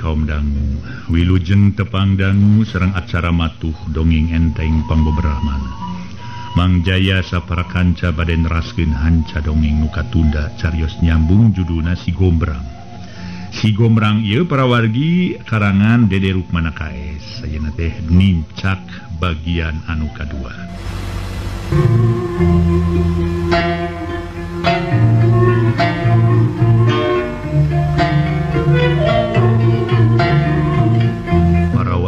kaum dangu, wilujeng tepang dangu sareng acara matuh dongeng enteng pangbeberahmana. Mang Jaya sapara kanca bade neraskeun hanca dongeng nu katunda carios nyambung judulna Si Gombrang. Si Gombrang ieu parawargi karangan Dede Rukmana KS. Ayeuna teh nincak bagian anu kadua.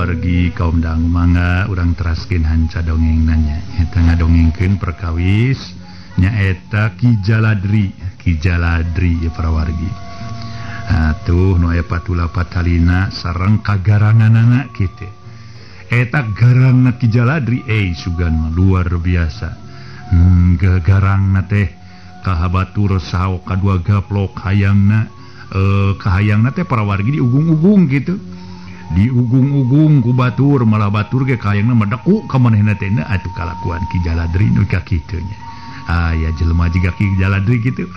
Wargi kaum dangu mangga urang teraskeun hanca dongeng nanya eta ngadongengkeun perkawis nyaeta Ki Jaladri, Ki Jaladri ya parawargi. Atuh nu aya patula patalina sareng kagaranganana kitu. Eta garangna Ki Jaladri sugan mah luar biasa. Gagarangna teh kahabatur saha kadua gaplok hayangna kahayangna teh parawargi diugung-ugung gitu. Diugung-ugung ku batur malah batur ge kahayangna medeku ka manehna teh atuh kalakuan Ki Jaladri nu ka kitu nya. Aya jelema jiga Ki Jaladri kitu.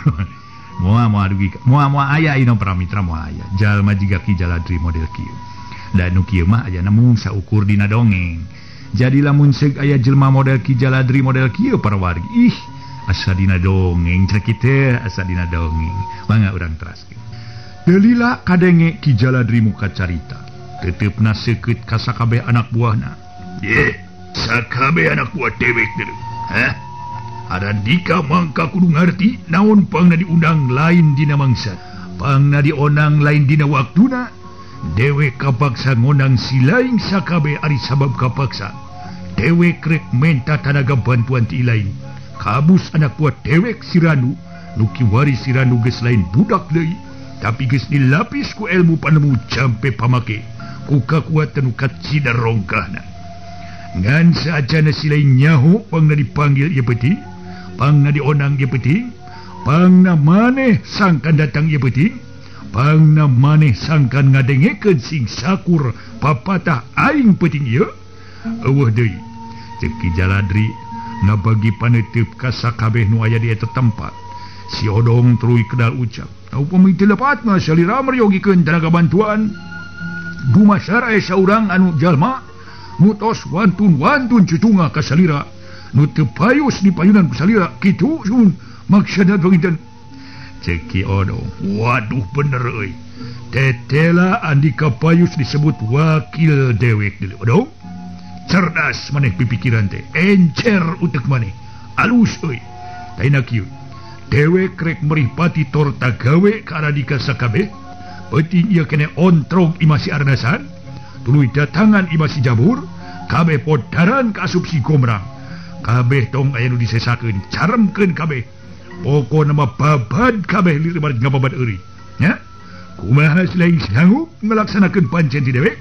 Moal moal dugi moal moal aya ino paramitra moal aya jalma jiga Ki Jaladri model kieu. Da nu kieu mah ayana mung saukur dina dongeng. Jadi lamun seug aya jelema model Ki Jaladri model kieu parawargi ih asa dina dongeng cek kitu asa dina dongeng. Mangga urang teraskeun. Delila kadenge Ki Jaladri muka carita. Tetepna seukeut ka sakabeh anak buahna. Ye, sakabeh anak buah dewek deui. Hah? Arandika mangka kudu ngarti naon pangna diundang lain dina mangsa. Pangna dionang lain dina waktuna. Dewek kapaksa ngondang si lain sakabeh ari sabab kapaksa. Dewek rek menta tanaga bantuan ti lain. Kabus anak buah dewek si Randu, nu kiwari si Randu geus lain budak deui, tapi geus dilapis ku ilmu panemu jampe pamake. Ku kakuatan kacida rongkahna. Ngan saacana si lain nyaho pangna dipanggil ieu peuting, pangna dionang ieu peuting, pangna maneh sangkan datang ieu peuting, pangna maneh sangkan ngadengekeun sing sakur papatah aing peuting ieu. Eueuh deui. Ceuk Ki Jaladri ngabagi paneuteub ka sakabeh nu aya di eta tempat. Si Odong tuluy kedal ucap, "Upami teu lepat mah salira meryogikeun tanaga bantuan." Dumasar aya saurang anu jalma nu tos wantun-wantun cucunga ka salira nu teu payus di payunan ku salira kitu sun maksudna panginten. Ceuk Ki Odong, waduh bener euy. Tetela Andika Payus disebut wakil dewek deui. Odong cerdas maneh pipikiran teh, encer utek maneh, alus euy. Taina kieu dewek rek merih pati torta gawe ka Aradika sakabeh. Peuting ieu kene ontrog imah si Arnasan, tuluy datangan imah si Jabur, kabeh podaran ka asup si Gombrang. Kabeh tong aya nu disesakeun, caremkeun kabeh. Pokona mah babad kabeh lir bari ngababad eury. Nya? Kumaha selain sanggup ngalaksanakeun pancen ti dewek?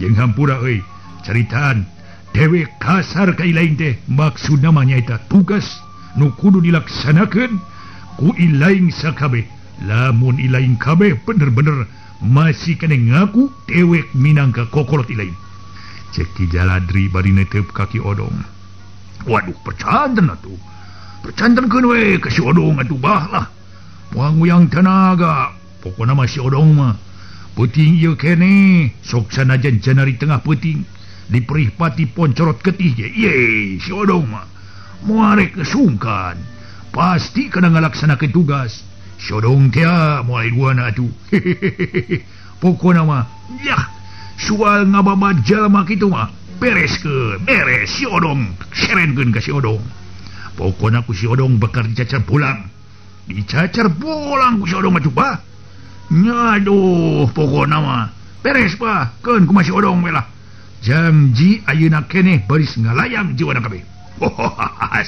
Jeung hampura euy, caritaan dewek kasar ka ilaing teh maksudna mah nyaeta tugas nu kudu dilaksanakeun ku ilaing sakabeh. Lamun ilaing kabeh bener-bener masih kena ngaku dewek minangka kokolot ilaing. Cek Ki Jaladri bari netep ka Ki Odong. Waduh, percanten atuh. Percantenkeun we ka si Odong atuh bah lah. Moal nguyang tenaga. Pokona mah si Odong mah peuting ieu keneh sok sanajan janari tengah peuting diperih pati poncorot getih ge. Ye, si Odong mah moal rek sungkan. Pasti kana ngalaksanakeun tugas. Sodong teh mulai dua na atuh. Pokona mah yah soal ngababad jalma kitu mah bereskeun, beres si Odong, serenkeun ka si Odong. Pokona ku si Odong bakal dicacar pulang. Dicacar pulang ku si Odong atuh bah. Nyaduh pokona mah beres bah, keun kumaha si Odong we lah. Janji ayeuna keneh baris ngalayang jiwana kabeh.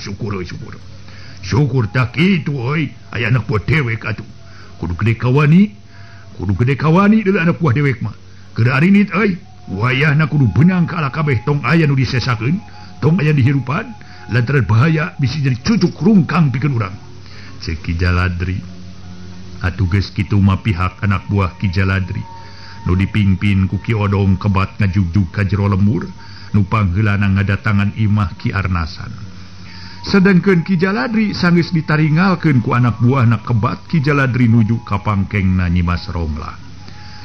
Syukur euy, syukur. Syukur tak kitu euy, aya anak buah dewek atuh. Kudu gede kawani, kudu gede kawani deui anak buah dewek mah. Keur arinit euy, wayahna kudu benang ka ala kabeh tong aya nu disesakeun, tong aya dihirupan, lantaran bahaya bisi jadi cucuk rungkang pikeun urang. Ceuk Ki Jaladri. Atuh geus kitu mah pihak anak buah Ki Jaladri nu dipingpin ku Ki Odong kebat ngajugjug ka jero lembur, nu pangheulana ngadatangan imah Ki Arnasan. Sedangkan Ki Jaladri sanggeus ditaringalkeun ku anak buahna kebat Ki Jaladri nuju ka pangkengna Nyimas Rongla.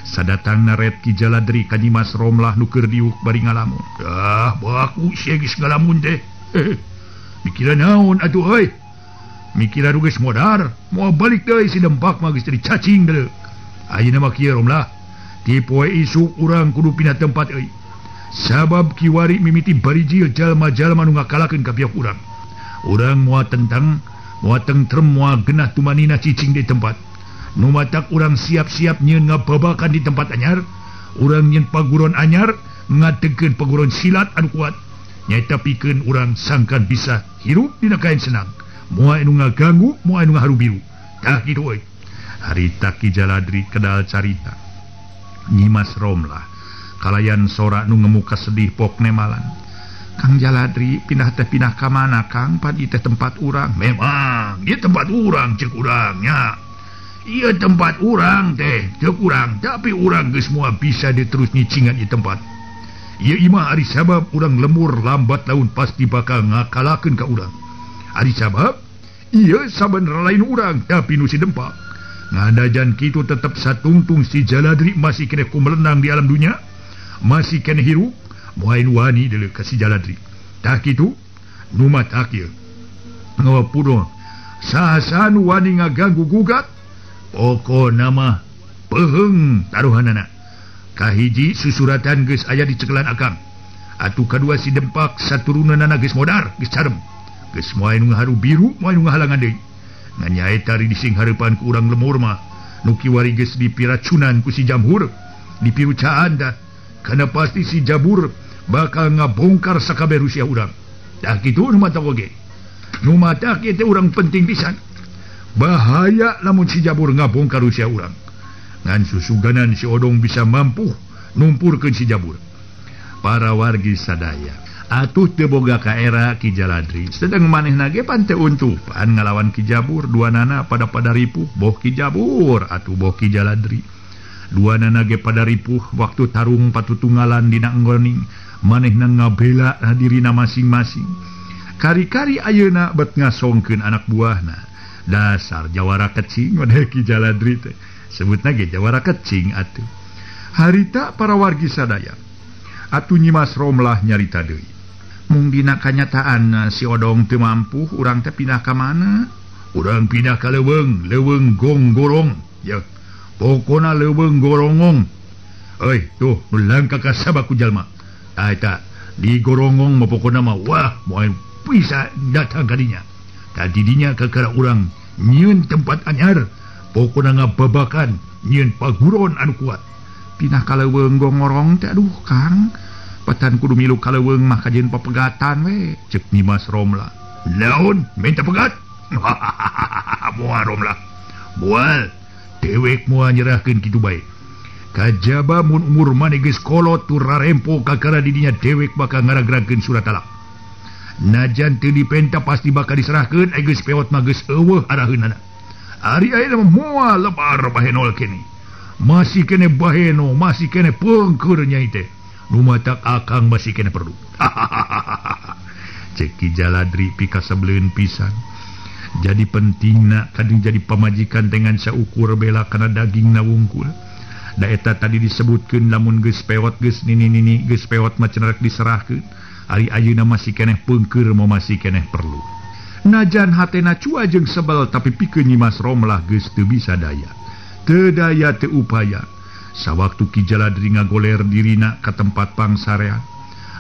Sadatang naret Ki Jaladri ka Nyimas Romlah nu keur diuk bari ngalamun. Ah, baku sia geus ngalamun teh. Mikira naon atuh euy? Mikira nu geus modar, moal balik deui si Dempak mah geus jadi cacing deuleu. Ayeuna mah kieu Romlah. Ti poe isuk urang kudu pindah tempat euy. Sabab kiwari mimiti barijil jalma-jalma nu ngakalakeun ka pihak urang. Urang moal tentang, moal tentrem, moal genah tumanina cicing di tempat. Nu matak urang siap-siap nyieun ngababakan di tempat anyar, urang nyieun paguron anyar, ngategkeun paguron silat anu kuat. Nyaeta pikeun urang sangkan bisa hirup dina kain senang. Moal anu ngaganggu, moal anu ngaharu biru. Tah kitu euy. Harita Ki Jaladri kedal carita. Nyimas Romlah kalayan sora nu ngemuka sedih pok nemalan. Kang Jaladri pindah teh pindah ka mana Kang? Pan ieu teh tempat urang. Memang, ieu tempat urang ceuk urang nya. Ieu tempat urang teh ceuk urang, tapi urang geus moal bisa diterus nyicingan ieu tempat. Ieu imah ari sabab urang lemur lambat laun pasti bakal ngakalakeun ka urang. Ari sabab ieu sabenerna lain urang tapi nu si Dempak. Ngadajan kitu tetep satungtung si Jaladri masih keneh kumelenang di alam dunia, masih keneh hirup, moal wani deuleu ka si Jaladri. Tah kitu nu matak ieu. Ngawapuno saha-saha nu wani ngaganggu gugat pokona mah peuheung taruhanana. Kahiji susuratan geus aya di cekelan akang. Atuh kadua si Dempak saturunanana geus modar, geus carem. Geus moal nu ngaharu biru, moal nu ngahalangan deui. Ngan nyaeta di sing hareupan ku urang lemur mah nu kiwari geus dipiracunan ku si Jamhur, dipirucaan dah. Kana pasti si Jabur bakal ngabongkar sakabeh rusia urang. Tah kitu nu matak oge. Nu matak ieu teh urang penting pisan. Bahaya lamun si Jabur ngabongkar rusia urang. Ngan susuganan si Odong bisa mampu numpurkeun si Jabur. Para wargi sadaya atuh teu boga ka era Ki Jaladri. Sedang manehna ge pan teu untupan ngalawan Ki Jabur, dua nana pada ripuh boh Ki Jabur atuh boh Ki Jaladri. Dua nana ge pada ripuh waktu tarung patutunggalan dina enggoning, manehna ngabela dirina masing-masing. Kari-kari ayeuna bet ngasongkeun anak buahna. Dasar jawara kecing wadah Ki Jaladri teh. Sebutna ge jawara kecing atuh. Harita para wargi sadaya. Atuh Nyimas Romlah nyarita deui. Mung dina kanyataan si Odong teu mampu, urang teh pindah ka mana? Urang pindah ka leuweung, leuweung gonggorong. Ya, pokona leuweung gorongong. Euy, tuh nu langka ka sabab ku jalma. Tah eta di gorongong mah pokona mah wah moal bisa datang ka dinya. Tah di dinya kakara urang nyieun tempat anyar, pokona ngababakan nyieun paguron anu kuat. Pindah ka leuweung gongorong teh aduh Kang. Patan kudu milu ka leuweung mah kajeun papegatan we, ceuk Nyimas Romlah. Naon minta pegat? Moal Romlah. Moal dewek moal nyerahkeun kitu bae. Kajaba mun umur maneh geus kolot tur rarempo kakara di dinya dewek bakal ngaragragkeun surat talak. Najan teu dipenta pasti bakal diserahkeun ai geus pewot mah geus eueuh araheunana. Ari ayeuna mah moal lebar bahenol kene. Masih kene baheno, masih kene pengker nyai teh. Nu matak akang masih kene perlu. Cek Ki Jaladri pikasebeleun pisan. Jadi pentingna kadang jadi pamajikan dengan saukur bela kana dagingna wungkul. Da eta tadi disebutkeun lamun geus pewot geus nini-nini geus pewot mah cenah rek diserahkeun. Ari ayeuna masih keneh pengker mau masih keneh perlu. Najan hatena cua jeung sebel tapi pikeun Nyimas Romlah geus teu bisa daya. Teu daya teu upaya. Sawaktu Ki Jaladri ngagoler dirina ka tempat pangsarean.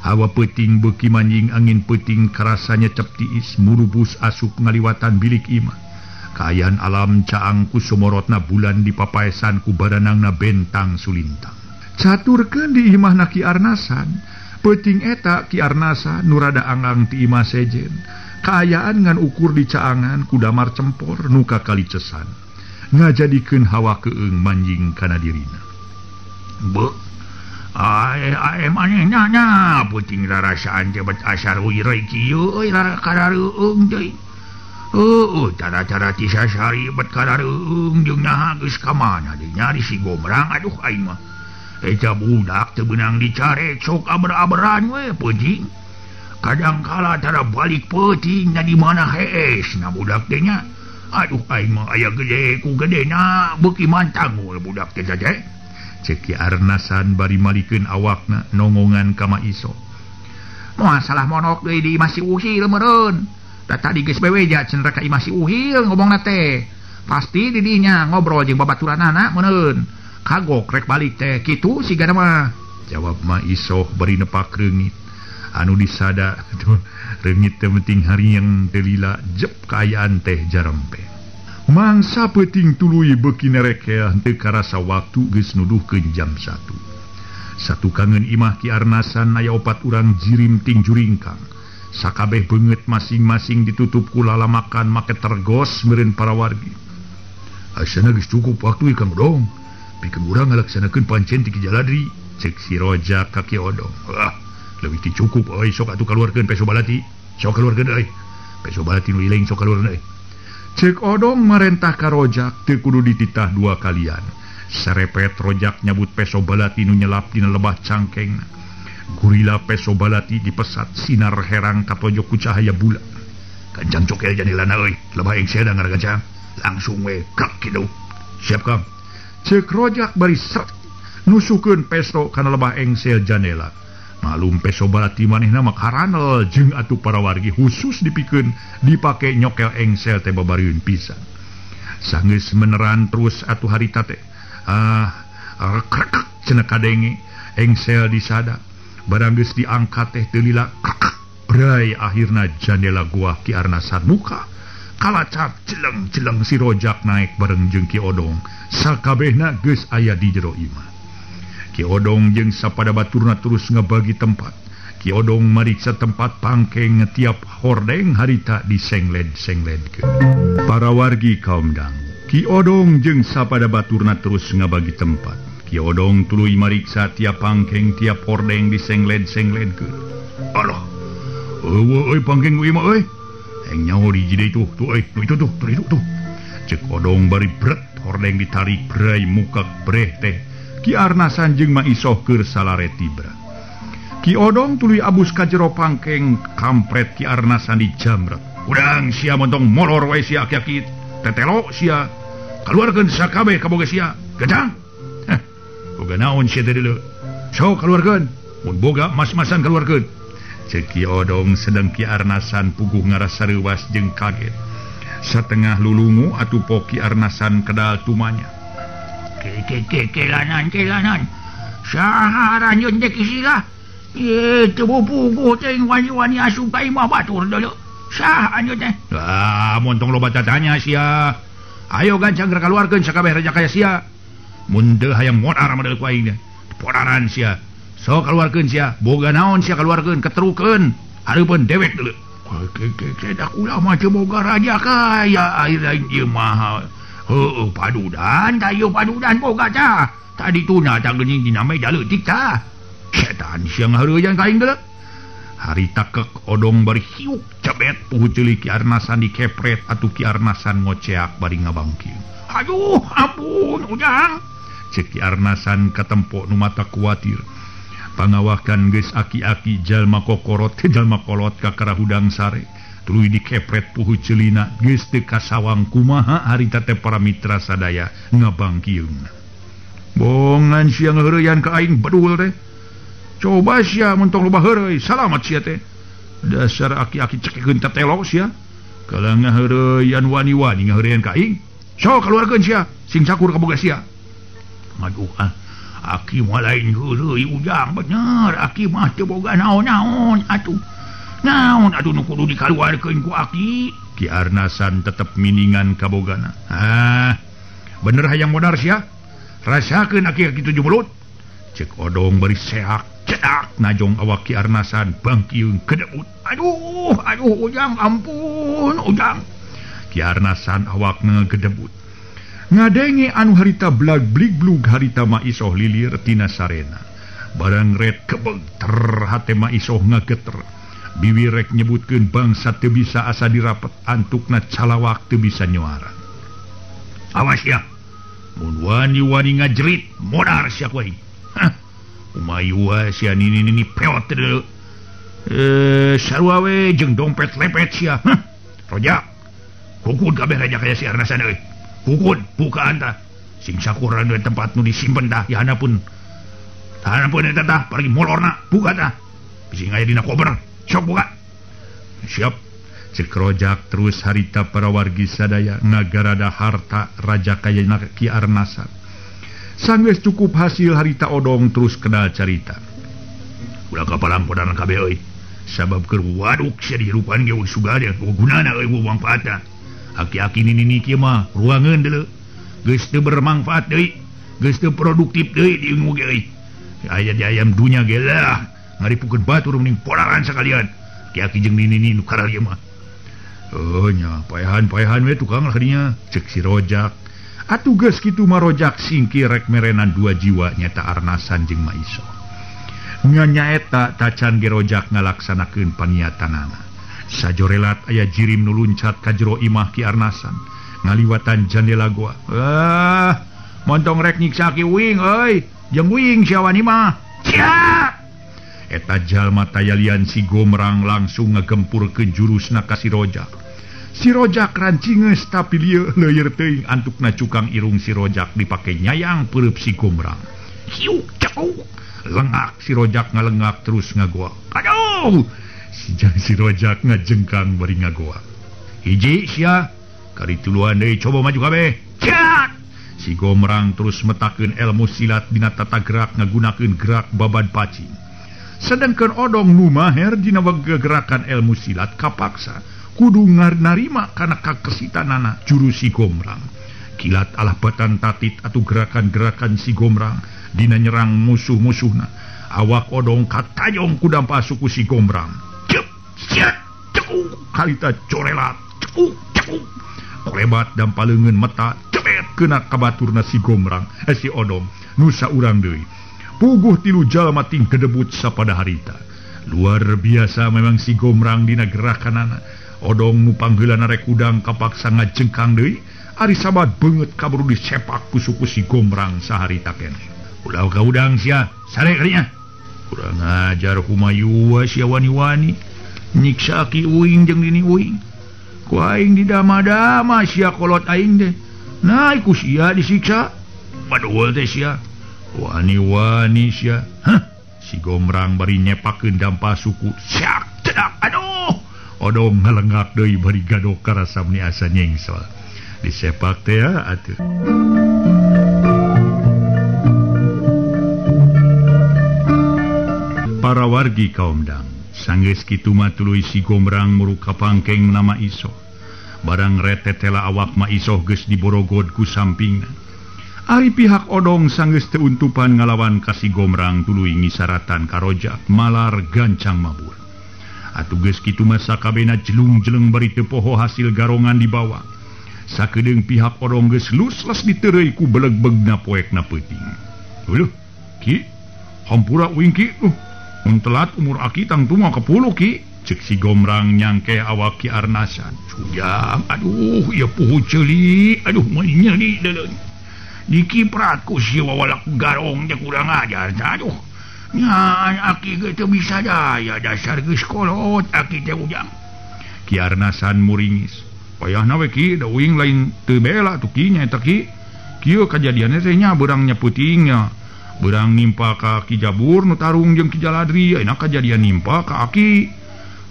Hawa peuting beuki manjing angin peuting karasa nyecep tiis murubus asup ngaliwatan bilik imah. Kaayaan alam caang ku sumorotna bulan di papaesan ku baranangna bentang sulintang. Caturkeun di imahna Ki Arnasan. Peuting eta Ki Arnasa nu rada anggang ti imah sejen. Kaayaan ngan ukur di caangan ku damar cempor nu kakalicesan. Ngajadikeun hawa keung manjing kana dirina. Beuh, ae manehna nya peuting rarasaan teh bet asar wirei kieu euy rara karareueung deui. Heueuh, cara-cara ti sasari bet karareueung jeung naha geus ka mana deui nya di si Gomrang aduh aing mah. Eta budak teu beunang dicare sok aber-aberan we peuting. Kadangkala tara balik peuting na di mana hees na budak teh nya. Aduh aing mah aya gede ku gedena beuki mantang we budak teh teh. Cek Ki Arnasan bari malikeun awakna nongongan ka Ma Iso. Moal salah monok deui di imah si Uhil meureun. Da tadi geus beweja cenah ka imah si Uhil ngomongna teh. Pasti di dinya ngobrol jeung babaturanana meureun. Kagok rek balik teh kitu sigana mah. Jawab Ma Isoh bari nepak reungit. Anu disada reungit teu penting hariang teu lila jep kaayaan teh jarempe. Mangsa peuting tuluy beuki nerekeah teu karasa waktu geus nuduhkeun jam 1. Satukangeun imah Ki Arnasan aya opat urang jirim ting juringkang. Sakabeh beungeut masing-masing ditutup ku lalamakan make tergos meureun para wargi. Asana geus cukup waktu Kang Odong. Pikeun urang ngalaksanakeun pancen ti Ki Jaladri, cek si Rojak ka Ki Odong. Ah, leuwih ti cukup euy, sok atuh kaluarkeun peso balati. Sok kaluarkeun euy. Peso balati nu iling sok kaluarkeun euy. Cek Odong marentah ka Rojak teu kudu dititah dua kalian. Serepet Rojak nyabut peso balati nu nyelap dina lebah cangkengna. Gurila peso balati dipesat sinar herang katojok ku cahaya bulan. Gancang cokel janilana euy, lebah engselna ngaragancang. Langsung we krak kitu. Siap Kang. Cek Rojak bari seret nusukeun peso kana lebah engsel janela. Malum peso balati manehna mah karanel jeung atuh para wargi khusus dipikeun dipake nyokel engsel teh babarieun pisan. Sanggeus meneran terus atuh harita teh. Ah, krek cenah kadenge engsel disada. Barang geus diangkat teh teu lila krek bray akhirna jandela gua Ki Arnasan muka. Kalacap jeleng-jeleng si Rojak naik bareng jeung Ki Odong. Sakabehna geus aya di jero imah. Ki Odong jeung sapada baturna terus ngebagi tempat. Ki Odong mariksa tempat pangkeng tiap hordeng harita disengled-sengledkeun. Para wargi kaum dangu. Ki Odong jeung sapada baturna terus ngabagi tempat. Ki Odong tuluy mariksa tiap pangkeng tiap hordeng disengled-sengledkeun. Alah. Eueuh euy pangkeng ieu mah euy. Heng nyaho di jide tuh tuh euy, itu tuh, tuh itu tuh. Cek Odong bari bret hordeng ditarik bray muka breh teh. Ki Arnasan jeung Ma Isoh keur salare tibra. Ki Odong tuluy abus ka jero pangkeng kampret Ki Arnasan dijamret. Udang sia montong molor wae sia aki-aki tetelo sia. Kaluarkeun sakabeh kaboga sia. Gajang. Heh. Boga naon sia teh deuleu. Sok kaluarkeun. Mun boga mas-masan kaluarkeun. Cek Ki Odong sedang Ki Arnasan puguh ngarasa reuwas jeung kaget. Satengah lulungu atuh po Ki Arnasan kedal tumanya. Kelanan kelanan saha ranjeun teh kisilah ye teu puguh teh wani-wani asup ka imah batur deuleu saha anjeun teh. Ah, montong loba tatanya sia. Ayo gancang geura kaluarkeun sakabeh raja kaya sia. Mun teu hayang modar mah deuleu ku aing teh. Podaran sia. Sok kaluarkeun sia. Boga naon sia kaluarkeun keterukeun. Hareupeun dewek deuleu. Ke ulah mah teu boga raja kaya aing ieu mah. Heueuh padudan tah ieu padudan boga tah. Tadi tuna tah geuning dina meja leutik tah. Setan sia ngahareuyan ka aing deuleu. Harita kek Odong bari hiuk cebet puhu ceuli Ki Arnasan dikepret atuh Ki Arnasan ngoceak bari ngabangkieun. Aduh ampun Ujang. Cek Ki Arnasan katempo nu mata kuatir. Pangawakan geus aki-aki jalma kokorot jalma kolot kakara hudang sare. Tuluy dikepret puhu ceulina geus teu kasawang kumaha harita teh para mitra sadaya ngabangkieun. Bongan sia ngaheureuyan ka aing bedul teh. Coba sia montong loba heureuy, salamat sia teh. Dasar aki-aki cekekeun tetelo sia. Kalau ngaheureuyan wani-wani ngaheureuyan ka aing. Sok kaluarkeun sia, sing cakur kaboga sia. Aduh ah, aki mah lain heureuy Ujang bener, aki mah teu boga naon-naon atuh. Naon atuh nu kudu dikaluarkeun ku aki? Ki Arnasan tetep miningan kabogana. Ah, bener hayang modar sia. Rasakeun aki-aki tujuh mulut. Cek Odong bari seak cedak najong awak Ki Arnasan bangkiung kedebut. Aduh, aduh Ujang ampun Ujang. Ki Arnasan awakna gedebut. Ngadenge anu harita blag blig blug harita Ma Isoh lilir tina sarena. Barang red kebeg ter hate Ma Isoh ngageter. Biwir rek nyebutkeun bangsa teu bisa asa dirapet antukna calawak teu bisa nyuara. Awas ya. Mun wani-wani ngajerit modar sia ku aing. Hah. Umayu wae sia nini-nini peot teh deuleu. Sarua we jeung dompet lepet sia. Hah. Rojak. Kukun kabeh raja kaya si Arnasan euy. Kukun bukaan tah. Sing sakur anu tempat nu disimpen tah di hanapun. Hanapun eta tah pergi molorna buka tah. Bisi aya dina koper. Sok buka. Siap. Cek Rojak terus harita para wargi sadaya ngagarada harta raja kaya Ki Arnasan. Sanggeus cukup hasil harita Odong terus kenal carita. Ulah kapalang podaran kabeh euy. Sabab keur waduk sia dihirupan ge suga dia gunana euy manfaatna. Aki-aki nini kieu mah ruangeun deuleu. Geus teu bermanfaat deui, geus teu produktif deui di ilmu ge euy. Aya di ayam dunya ge lah, ngaripukeun batur mending podaran sakalian. Aki-aki jeung nini nu karal ieu mah. Oh nya, paehan-paehan we tukang lah kadinya, cek si Rojak. Atuh geus kitu mah Rojak singkir rek merenan dua jiwa nyata Arnasan jeung Maiso. Nyanyaeta tacan ge Rojak ngalaksanakeun paniatanana. Sajorelat aya jirim nu luncat ka jero imah Ki Arnasan, ngaliwatan jandela goa. Ah, montong rek nyiksa ki uing euy, jeung uing sia wani mah. Cia! Eta jalma tayalian si Gomrang langsung ngagempurkeun jurusna ka si Rojak. Si Rojak rancingeus tapi lieu leueur teuing antukna cukang irung si Rojak dipake nyayang peureub si Gomrang. Hiuk cekuk. Lengak si Rojak ngalengak terus ngagoa. Aduh! Sijang si Rojak ngajengkang bari ngagoa. Hiji sia, kari tuluan deui coba maju kabeh. Ciat! Si Gomrang terus metakeun ilmu silat dina tata gerak ngagunakeun gerak babad pacing. Sedangkan Odong nu maher dina gerakan ilmu silat kapaksa kudu narima kana kakesitanana jurus si Gomrang. Kilat alah batan tatit atau gerakan-gerakan si Gomrang dina nyerang musuh-musuhna. Awak Odong katajong ku dampa suku si Gomrang. Cep, ciat, cekuk, harita corelat, cekuk, cekuk. Kolebat dampa leungeun meta cebet kena kabaturna si Gomrang, si Odong nu saurang deui. Puguh tilu jalma ting kedebut sapada harita. Luar biasa memang si Gomrang dina gerakanana. Odong nu pangheulana rek udang kapaksa ngajengkang deui. Ari sabat beungeut kaburu disepak ku suku si Gomrang saharita keneh. Ulah ka udang sia, sare kadinya. Kurang ajar kumayu sia wani-wani. Nyiksa ki uing jeung dini uing. Ku aing didama-dama sia kolot aing teh. Nah iku sia disiksa. Padahal teh sia. Wani-wani sia. Hah? Si Gomrang bari nyepakeun dampa suku. Siak cedak aduh. Odong ngalengak deui bari gadok karasa meni asa nyengsel. Disepak teh atuh. Para wargi kaum dang, sanggeus kitu mah tuluy si Gomrang muruk ka pangkeng nama Isoh. Barang retetela awak ma Isoh geus diborogod ku sampingna. Ari pihak Odong sanggeus teu untupan ngalawan ka si Gomrang tuluy ngisaratan ka Rojak malar gancang mabur. Atuh geus kitu mah sakabehna jelung-jeleng bari teu poho hasil garongan dibawa. Sakedeung pihak Odong geus lusles diteureuy ku belegbegna poekna peuting. Heuh, Ki, hampura uing Ki. Mun telat umur aki tangtu mah kepuluh Ki. Cek si Gomrang nyangke awak Ki Arnasan. Sujang, aduh, ieu puhu ceuli, aduh meuni nyeri deuleu. Dikiprat ku si wawalak garong teh kurang ajar aduh. Nya aki ge teu bisa daya dasar geus kolot aki teh ujang. Ki Arnasan muringis. Payahna we Ki, da uing lain teu bela tuh Ki nya eta Ki. Kieu kajadianna teh nya beurang nya peuting nya. Beurang nimpa ka Ki Jabur nu tarung jeung Ki Jaladri, ayeuna kajadian nimpa ka aki.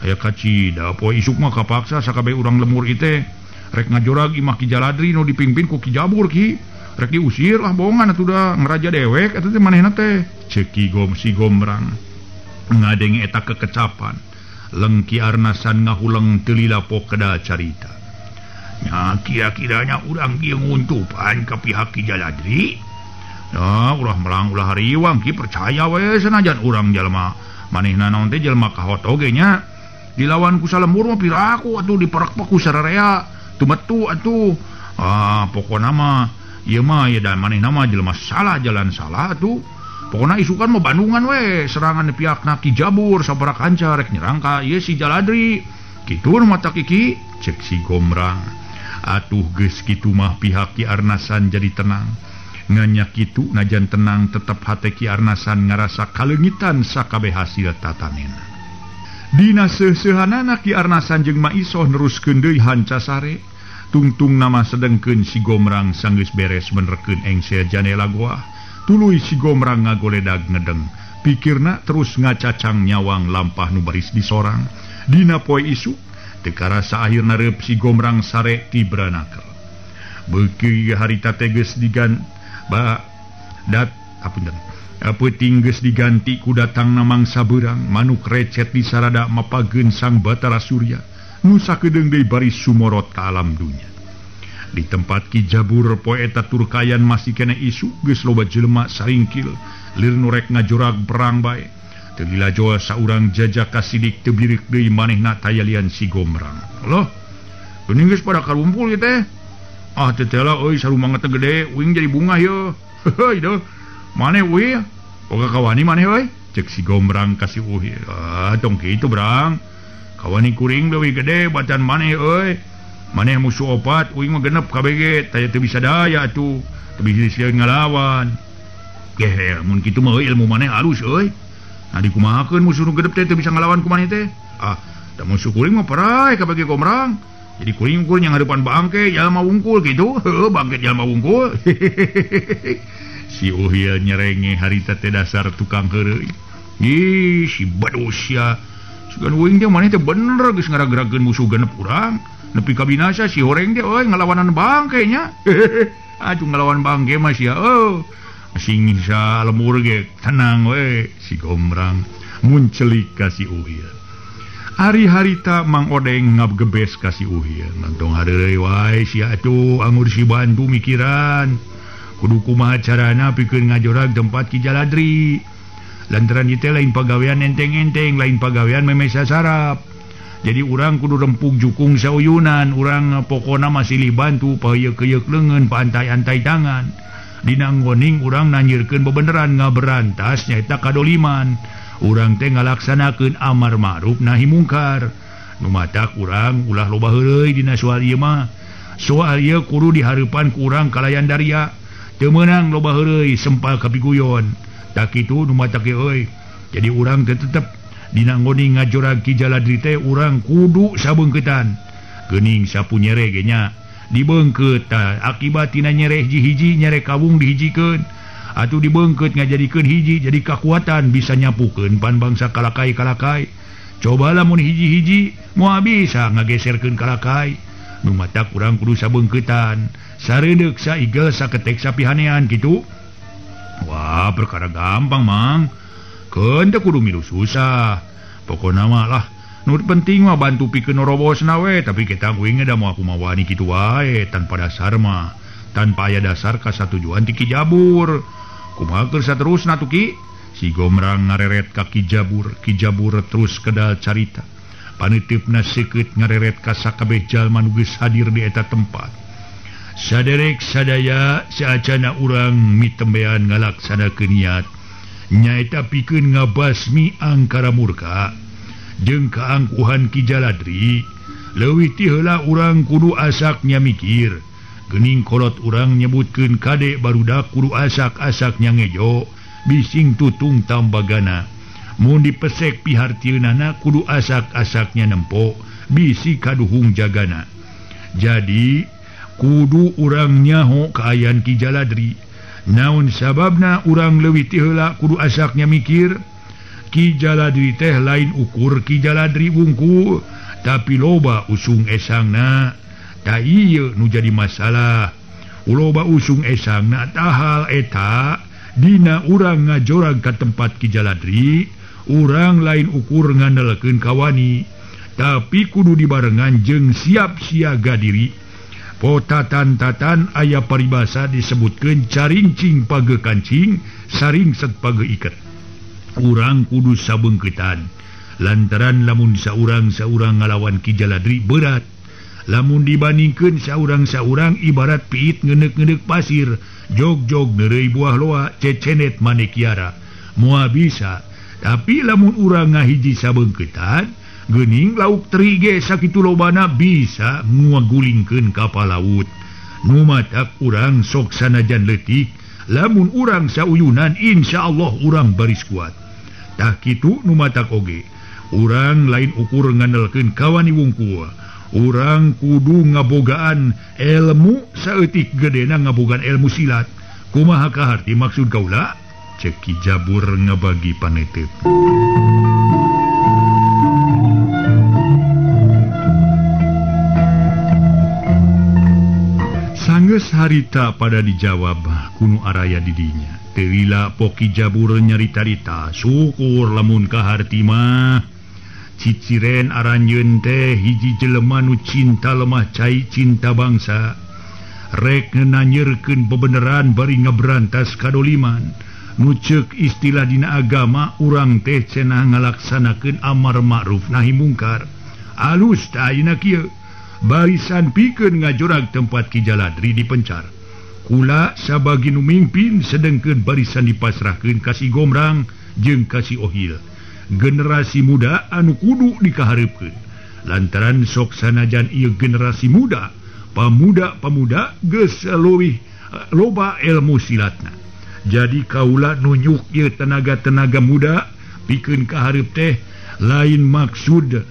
Aya kacida poe isuk mah kapaksa sakabeh urang lemur ieu teh. Rek ngajorag imah Ki Jaladri nu dipimpin ku Ki Jabur Ki. Rek diusir lah bohongan atuh da ngeraja dewek eta teh manehna teh. Ceuk Ki Gom si Gomrang ngadenge eta kekecapan. Leng Ki Arnasan ngahuleng teu lila pokeda carita. Nya kira-kiranya urang ieu nguntupan ka pihak Ki Jaladri. Nah, ulah melang ulah hariwang Ki percaya we sanajan urang jalma manehna naon teh jalma kahoto ge nya. Dilawan ku salembur mah piraku atuh diperek-perek ku sararea tumetu atuh. Ah, pokona mah ieu mah ya dan manehna mah jelema salah jalan salah atuh. Pokona isukan mah Bandungan we serangan pihakna Ki Jabur sabaraha kanca rek nyerang ka ieu si Jaladri. Kitu nu mata Kiki cek si Gomrang. Atuh geus kitu mah pihak Ki Arnasan jadi tenang. Nganya kitu najan tenang tetep hate Ki Arnasan ngarasa kaleungitan sakabeh hasil tatanena. Dina seuseuhanana Ki Arnasan jeung Maisoh neruskeun deui hancasare. Tungtung nama sedengkeun si Gomrang sanggeus beres benerkeun engsel janela goa. Tuluy si Gomrang ngagoledag ngedeng. Pikirna terus ngacacang nyawang lampah nu baris disorang. Dina poe isuk teu karasa akhirna reup si Gomrang sare ti branaker. Beuki harita teh geus digan ba dat apunten. Peuting geus diganti ku datangna mangsa beurang, manuk recet di sarada mapageun sang Batara Surya nu sakedeung deui baris sumorot ka alam dunya. Di tempat Ki Jabur poe eta turkayan masih kene isuk geus loba jelema saringkil lir nu rek ngajorag perang bae. Teu lila joa saurang jajak kasidik teu bireuk deui manehna tayalian si Gomrang. Loh, geuning geus pada karumpul ieu teh. Ah teu teh lah euy sarumah teh gede, uing jadi bungah yeuh. Heuy deuh. Maneh uih, boga kawani maneh euy? Cek si Gomrang ka si Uhi. Ah, tong kitu Brang. Kawani kuring leuwih gede batan maneh euy. Maneh musuh opat, uing mah genep KBG, taya teu bisa daya atuh. Teu bisa sieun ngalawan. Geh, mun kitu mah ilmu maneh alus euy. Nah dikumahakeun musuh nu genep teh teu bisa ngalawan ku maneh teh. Ah, da musuh kuring mah parai KBG Gomrang. Jadi kuring ukur yang hareupan bangke jalma wungkul kitu. Heuh, bangke jalma wungkul. Si Uhil nyerenge harita teh dasar tukang heureuy. Ih, si badus sia. Sugan uing teh maneh teh bener geus ngaragrakeun musuh genep urang. Nepi ka binasa si horeng teh euy ngalawanan bangke nya. Aduh ngalawan bangke mah sia euy. Sing sa lemur ge tenang we si Gomrang muncelik ka si Uhil. Ari harita Mang Odeng ngabgebes ka si Uhil. Ngantong hareureuy wae sia atuh angur si bantu mikiran. Kudu kumaha carana pikeun ngajorag tempat Ki Jaladri. Lantaran ieu teh lain pagawean enteng-enteng, lain pagawean memeh sasarap. Jadi urang kudu rempug jukung sauyunan, urang pokona masih bantu paheuyeukeuyeuh leungeun, paantai-antai tangan. Dina nggoning urang nanyirkeun bebeneran ngaberantas nyaeta kadoliman. Urang teh ngalaksanakeun amar ma'ruf nahi mungkar. Nu matak urang ulah loba heureuy dina soal ieu mah. Soal ieu kudu dihareupan ku urang kalayan daria. Teu meunang loba heureuy sempal kapiguyon. Tak kitu nu matak ge euy. Jadi urang teh tetep dina nggoning ngajorag Ki Jaladri teh urang kudu sabeungkeutan. Geuning sapu nyere ge nya dibeungkeut tah akibat tina nyere hiji-hiji nyere kawung dihijikeun. Atuh dibeungkeut ngajadikeun hiji jadi kakuatan bisa nyapukeun pan bangsa kalakai-kalakai. Coba lamun hiji-hiji moal bisa ngageserkeun kalakai. Nu matak urang kudu sabeungkeutan. Saredeuk saigel saketek sapihanean kitu. Wah, perkara gampang, Mang. Keun teh kudu milu susah. Pokona mah lah, nu penting mah bantu pikeun norobosna we, tapi kita uing da moal kumaha wani kitu wae tanpa dasar mah. Tanpa aya dasar ka satujuan ti Ki Jabur. Kumaha keur saterusna tuh Ki? Si Gomrang ngareret ka Ki Jabur, Ki Jabur terus kedal carita. Paneuteupna seukeut ngareret ka sakabeh jalma nu geus hadir di eta tempat. Saderek sadaya saacana urang mitembean ngalaksanakeun niat nyaeta pikeun ngabasmi angkara murka jeung kaangkuhan Ki Jaladri. Leuwih ti heula urang kudu asaknya mikir. Geuning kolot urang nyebutkeun kade barudak kudu asak-asaknya ngejo bising tutung tambagana. Mun dipesek pihartieunana kudu asak-asaknya nempo bisi kaduhung jagana. Jadi kudu urang nyaho kaayaan Ki Jaladri. Naon sababna urang leuwih ti heula kudu asaknya mikir? Ki Jaladri teh lain ukur Ki Jaladri wungkul, tapi loba usung esangna. Ta ieu nu jadi masalah. Loba usung esangna tahal eta dina urang ngajorag ka tempat Ki Jaladri, urang lain ukur ngandalkeun kawani, tapi kudu dibarengan jeung siap siaga diri. Potatan-tatan aya paribasa disebutkeun carincing page kancing, saringset page iket. Urang kudu sabeungkeutan. Lantaran lamun saurang-saurang ngalawan Ki Jaladri berat. Lamun dibandingkeun saurang-saurang ibarat piit ngeneuk-ngeneuk pasir, jog-jog neureuy buah loa, cecenet manekiara. Moal bisa. Tapi lamun urang ngahiji sabeungkeutan, geuning lauk teri ge sakitu lobana bisa ngagulingkeun kapal laut. Nu matak urang sok sanajan leutik, lamun urang sauyunan insyaallah urang baris kuat. Tah kitu nu matak oge. Urang lain ukur ngandelkeun kawani wungkul. Urang kudu ngabogaan ilmu saeutik gedena ngabogaan ilmu silat. Kumaha kaharti maksud kaula? Cek Ki Jabur ngabagi panetep. Sanggeus harita pada dijawab kunu araya didinya. Teu lila Poki Jabur nyarita-rita, syukur lamun kaharti mah. Ciciren aranjeun teh hiji jelema nu cinta lemah cai cinta bangsa. Rek nanyerkeun bebeneran bari ngaberantas kadoliman. Nu ceuk istilah dina agama urang teh cenah ngalaksanakeun amar ma'ruf nahi mungkar. Alus tah ayeuna kieu. Barisan pikeun ngajorag tempat Ki Jaladri dipencar. Kula sabagi nu mimpin sedengkeun barisan dipasrahkeun ka si Gomrang jeung ka si Ohil. Generasi muda anu kudu dikahareupkeun. Lantaran sok sanajan ieu generasi muda, pamuda-pamuda geus leuwih loba ilmu silatna. Jadi kaula nunyuk ieu tenaga-tenaga muda pikeun kahareup teh lain maksud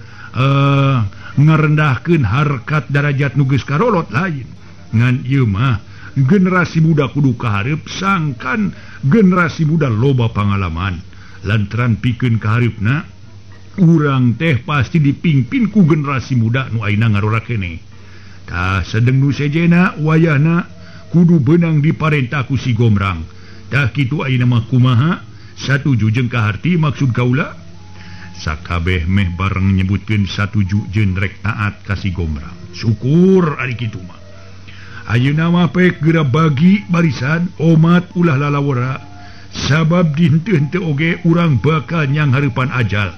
ngarendahkeun harkat darajat nu geus karolot lain. Ngan ieu mah generasi muda kudu kahareup sangkan generasi muda loba pangalaman. Lantaran pikeun kahareupna urang teh pasti dipimpin ku generasi muda nu ayeuna ngarora keneh. Tah sedeng nu sejena wayahna kudu beunang diparentah ku si Gomrang. Tah kitu ayeuna mah kumaha? Satuju jeung kaharti maksud kaula? Sakabeh meh bareng nyebutkeun satuju jeung rek taat ka si Gomrang. Syukur ari kitu mah. Ayeuna mah pek geura bagi barisan omat ulah lalawara. Sabab dihenteu-henteu oge urang bakal nyang hareupan ajal.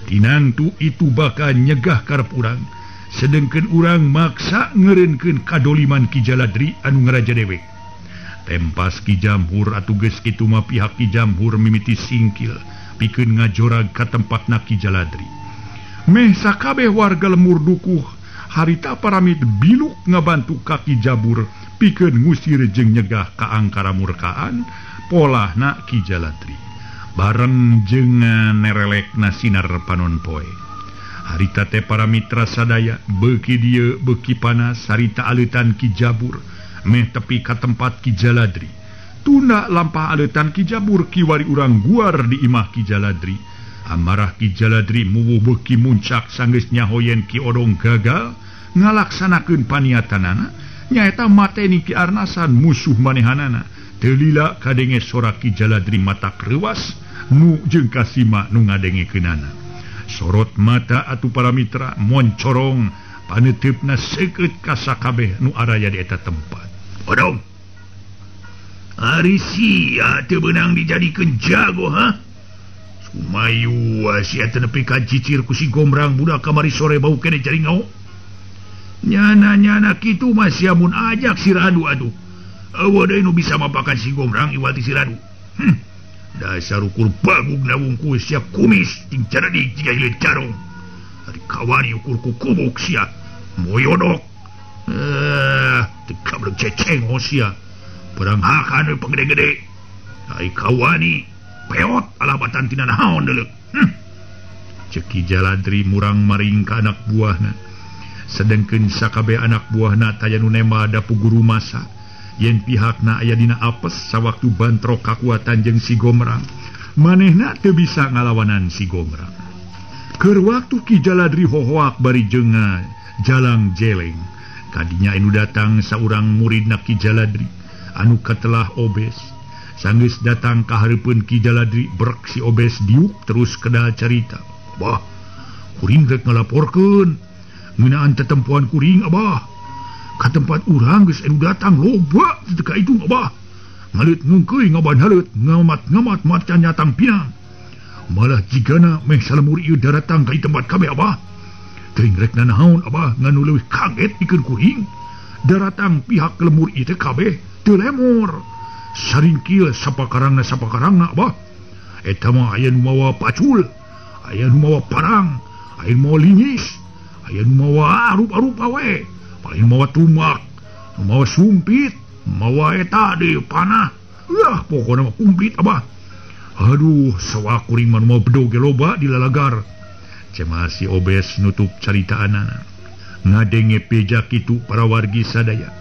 Tinangtu itu bakal nyegah karep urang. Sedengkeun urang maksa ngeureunkeun kadoliman Ki Jaladri anu ngaraja dewek. Tempas Ki Jamhur atuh geus kitu mah pihak Ki Jamhur mimiti singkil pikeun ngajorag ka tempatna Ki Jaladri. Meh sakabeh warga lemur dukuh harita paramit biluk ngabantu ka Ki Jabur pikeun ngusir jeung nyegah ka angkara murkaan polahna Ki Jaladri. Bareng jeung nerelekna sinar panon poe. Harita teh para mitra sadaya beuki dieu beuki panas harita aleutan Ki Jabur meh tepi ka tempat Ki Jaladri. Tuna lampah aleutan Ki Jabur kiwari urang guar di imah Ki Jaladri. Amarah Ki Jaladri muwuh beuki muncak sanggeus nyahoyen Ki Odong gagal ngalaksanakeun paniatanana nyaeta mateni Ki Arnasan musuh manehanana. Teu lila kadenge sora Ki Jaladri matak reuas nu jeung kasima nu ngadengekeunana. Sorot mata atuh para mitra moncorong paneuteup-na seukeut ka sakabeh nu araya di eta tempat. Odong, ari sia teu beunang dijadikeun jago ha? Sumayu sia teu nepi ka cicir ku si Gomrang budak kamari sore bau keneh jaringau. Nyana-nyana kitu mah sia mun ajak si Radu atuh. Eueuh deui nu bisa mapakan si Gomrang iwal ti si Radu. Dasar ukur bagug na wungkul sia kumis ting cerdik jiga hileut carong. Ari kawani ukur ku kubuk sia moyodok. Teu kablek ceceng sia. Perang hakan we pagede-gede. Ari kawani peot alabatan tina naon deuleu. Ceuk Ki Jaladri murang maring ka anak buahna. Sedengkeun sakabeh anak buahna taya nu nema dapu guru masa. Yen pihakna aya dina apes sawaktu bantrok kakuatan jeung si Gomrang. Manehna teu bisa ngalawanan si Gomrang. Keur waktu Ki Jaladri hohoak bari jeung jalang jeleng. Kadinya anu datang saurang muridna Ki Jaladri anu katelah obes. Sanggeus datang ka hareupeun Ki Jaladri brek si obes diuk terus kedal carita. Bah, kuring rek ngalaporkeun ngeunaan tetempoan kuring abah. Ka tempat urang geus anu datang loba teu kaitung abah. Ngaleut ngungkeuy ngaban haleut ngamat-ngamat macan nyatang pinang. Malah jigana meh salemur ieu daratang ka tempat kabeh abah. Teuing rek nanaon abah ngan nu leuwih kaget pikeun kuring. Daratang pihak lemur ieu teh kabeh teu lemur. Saringkil sapakarangna abah. Eta mah aya nu mawa pacul, aya nu mawa parang, aya nu mawa lingis, aya nu mawa arup-arup we. Aya nu mawa tumak, nu mawa sumpit, mawa eta deui panah. Wah, pokona mah kumplit abah. Aduh, sawa kuring mah nu mawa bedog ge loba di lalagar. Cemas si obes nutup caritaanana. Ngadenge beja kitu para wargi sadaya.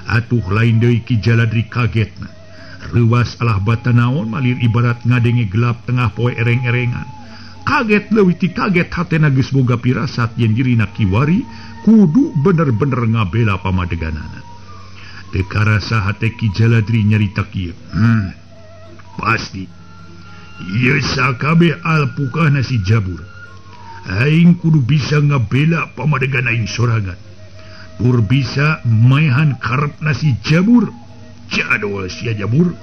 Atuh lain deui Ki Jaladri kagetna. Reuwas alah bata naon malir ibarat ngadenge gelap tengah poe ereng-erengan. Kaget leuwih ti kaget hatena geus boga pirasat yen dirina kiwari kudu bener-bener ngabela pamadeganana. Teu karasa hate Ki Jaladri nyarita kieu. Pasti ieu sakabeh alpukahna si Jabur. Aing kudu bisa ngabela pamadegan aing sorangan. Tur bisa maehan karepna si Jabur. Jadol sia Jabur.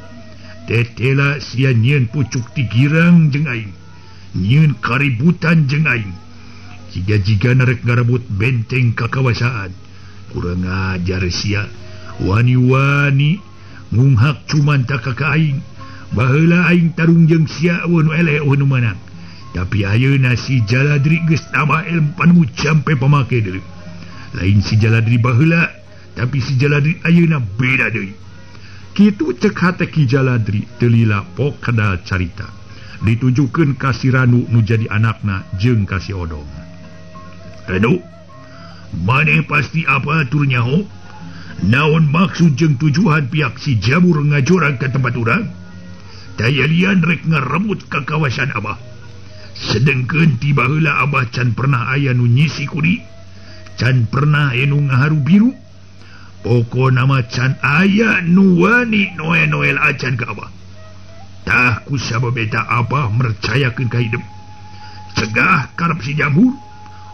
Tetela sia nyieun pucuk ti girang jeung aing. Nyieun kaributan jeung aing. Jiga-jiga narek ngarebut benteng kakawasaan. Kurang ajar sia. Wani-wani ngunghak cumantaka ka aing. Baheula aing tarung jeung sia eueuh nu eleh eueuh nu meunang. Tapi ayeuna si Jaladri geus tambah ilmu panemu jampe pamake deui. Lain si Jaladri baheula, tapi si Jaladri ayeuna beda deui. Kitu cek hate Ki Jaladri teu lila pok kadal carita. Ditujukeun ka si Ranu nu jadi anakna jeung ka si Odong. Ranu, maneh pasti apa tur nyaho? Naon maksud jeung tujuan pihak si Jabur ngajorang ka tempat urang? Daya lian rek ngarebut ka kawasan abah. Sedengkeun ti baheula abah can pernah aya nu nyisi kudi, can pernah aya nu ngaharu biru. Pokona mah can aya nu wani noel-noel acan ka abah. Tah ku sabab eta abah mercayakeun ka hidup. Cegah karep si Jabur,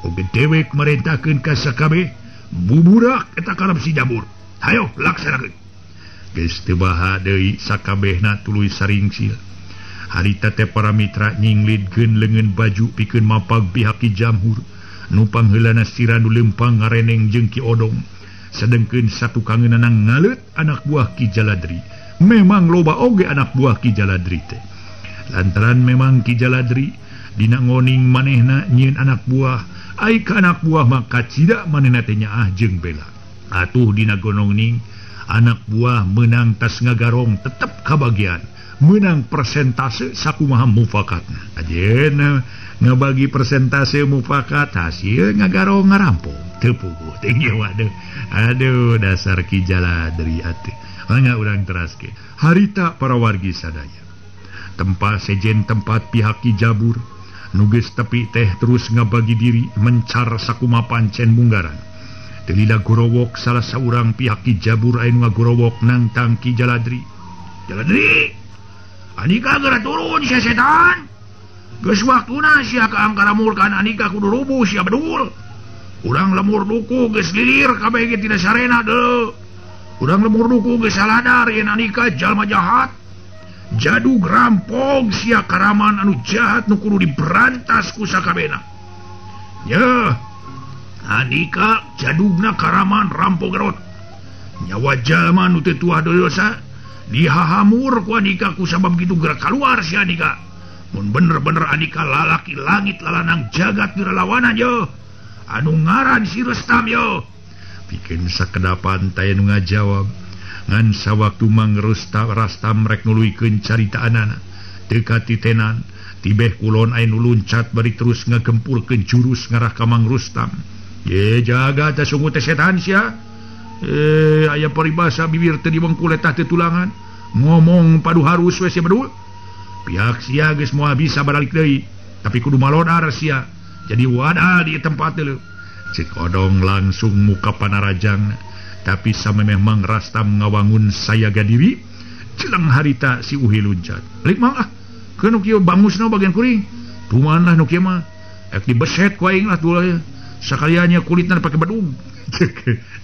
oge dewek marentahkeun ka sakabeh buburak eta karep si Jabur. Hayo laksanakeun. Geus teu baha deui sakabehna tuluy saringsil. Harita teh para mitra nyinglidkeun leungeun baju pikeun mapag pihak Ki Jamhur. Nu pangheulana si Ranu leumpang ngareneng jeung Ki Odong. Sedengkeun satukangeunana ngaleut anak buah Ki Jaladri. Memang loba oge anak buah Ki Jaladri teh. Lantaran memang Ki Jaladri dina ngoning manehna nyieun anak buah, ai ka anak buah mah kacida manehna teh nyaah jeung bela. Atuh dina gonongning anak buah meunang tas ngagarong tetep kabagian. Menang persentase sakumaha mufakatna. Ajeuna ngabagi persentase mufakat hasil ngagarong ngarampok. Teu puguh teh waduh. Aduh dasar Ki Jaladri atuh. Mangga urang teraskeun. Harita para wargi sadaya. Tempat sejen tempat pihak Ki Jabur nu geus tepi teh terus ngabagi diri mencar sakumaha pancen munggaran. Teu lila gorowok salah saurang pihak Ki Jabur anu ngagorowok nangtang Ki Jaladri. Jaladri! Andika geura turun sia setan. Geus waktuna sia ka angkara murkan andika kudu rubuh sia bedul. Urang lemur duku geus lilir kabeh ge tina sarena deuleu. Urang lemur duku geus saladar yen andika jalma jahat. Jadug rampog sia karaman anu jahat nu kudu diberantas ku sakabehna. Yeuh. Andika jadugna karaman rampog gerot. Nyawa jalma nu teu tuah dosa dihahamur ku andika ku sabab kitu geura kaluar si andika. Mun bener-bener andika lalaki langit lalanang jagat direlawanan yeuh. Anu ngaran si Rustam yeuh. Pikeun sakedapan taya nu ngajawab. Ngan sawaktu Mang Rastam rek nuluykeun caritaanana. Teu katitenan, tibeh kulon aya nu luncat bari terus ngagempurkeun jurus ngarah ka Mang Rustam. Ye jaga teh sungut teh setan sia. Aya paribasa bibir teu dibengkul eta teu tulangan. Ngomong padu harus we sia bedul. Pihak sia geus moal bisa baralik deui, tapi kudu malodar sia. Jadi wadah di tempat deuleu. Cik Odong langsung muka panarajang, tapi samemeh Mang Rastam ngawangun sayaga diri, jeleng harita si Uhi luncat. Lik mang ah, keun nu kieu bangusna bagian kuring. Tuman lah nu kieu mah. Ek dibeset ku aing lah tuh. Sakaliannya kulitna pake bedung.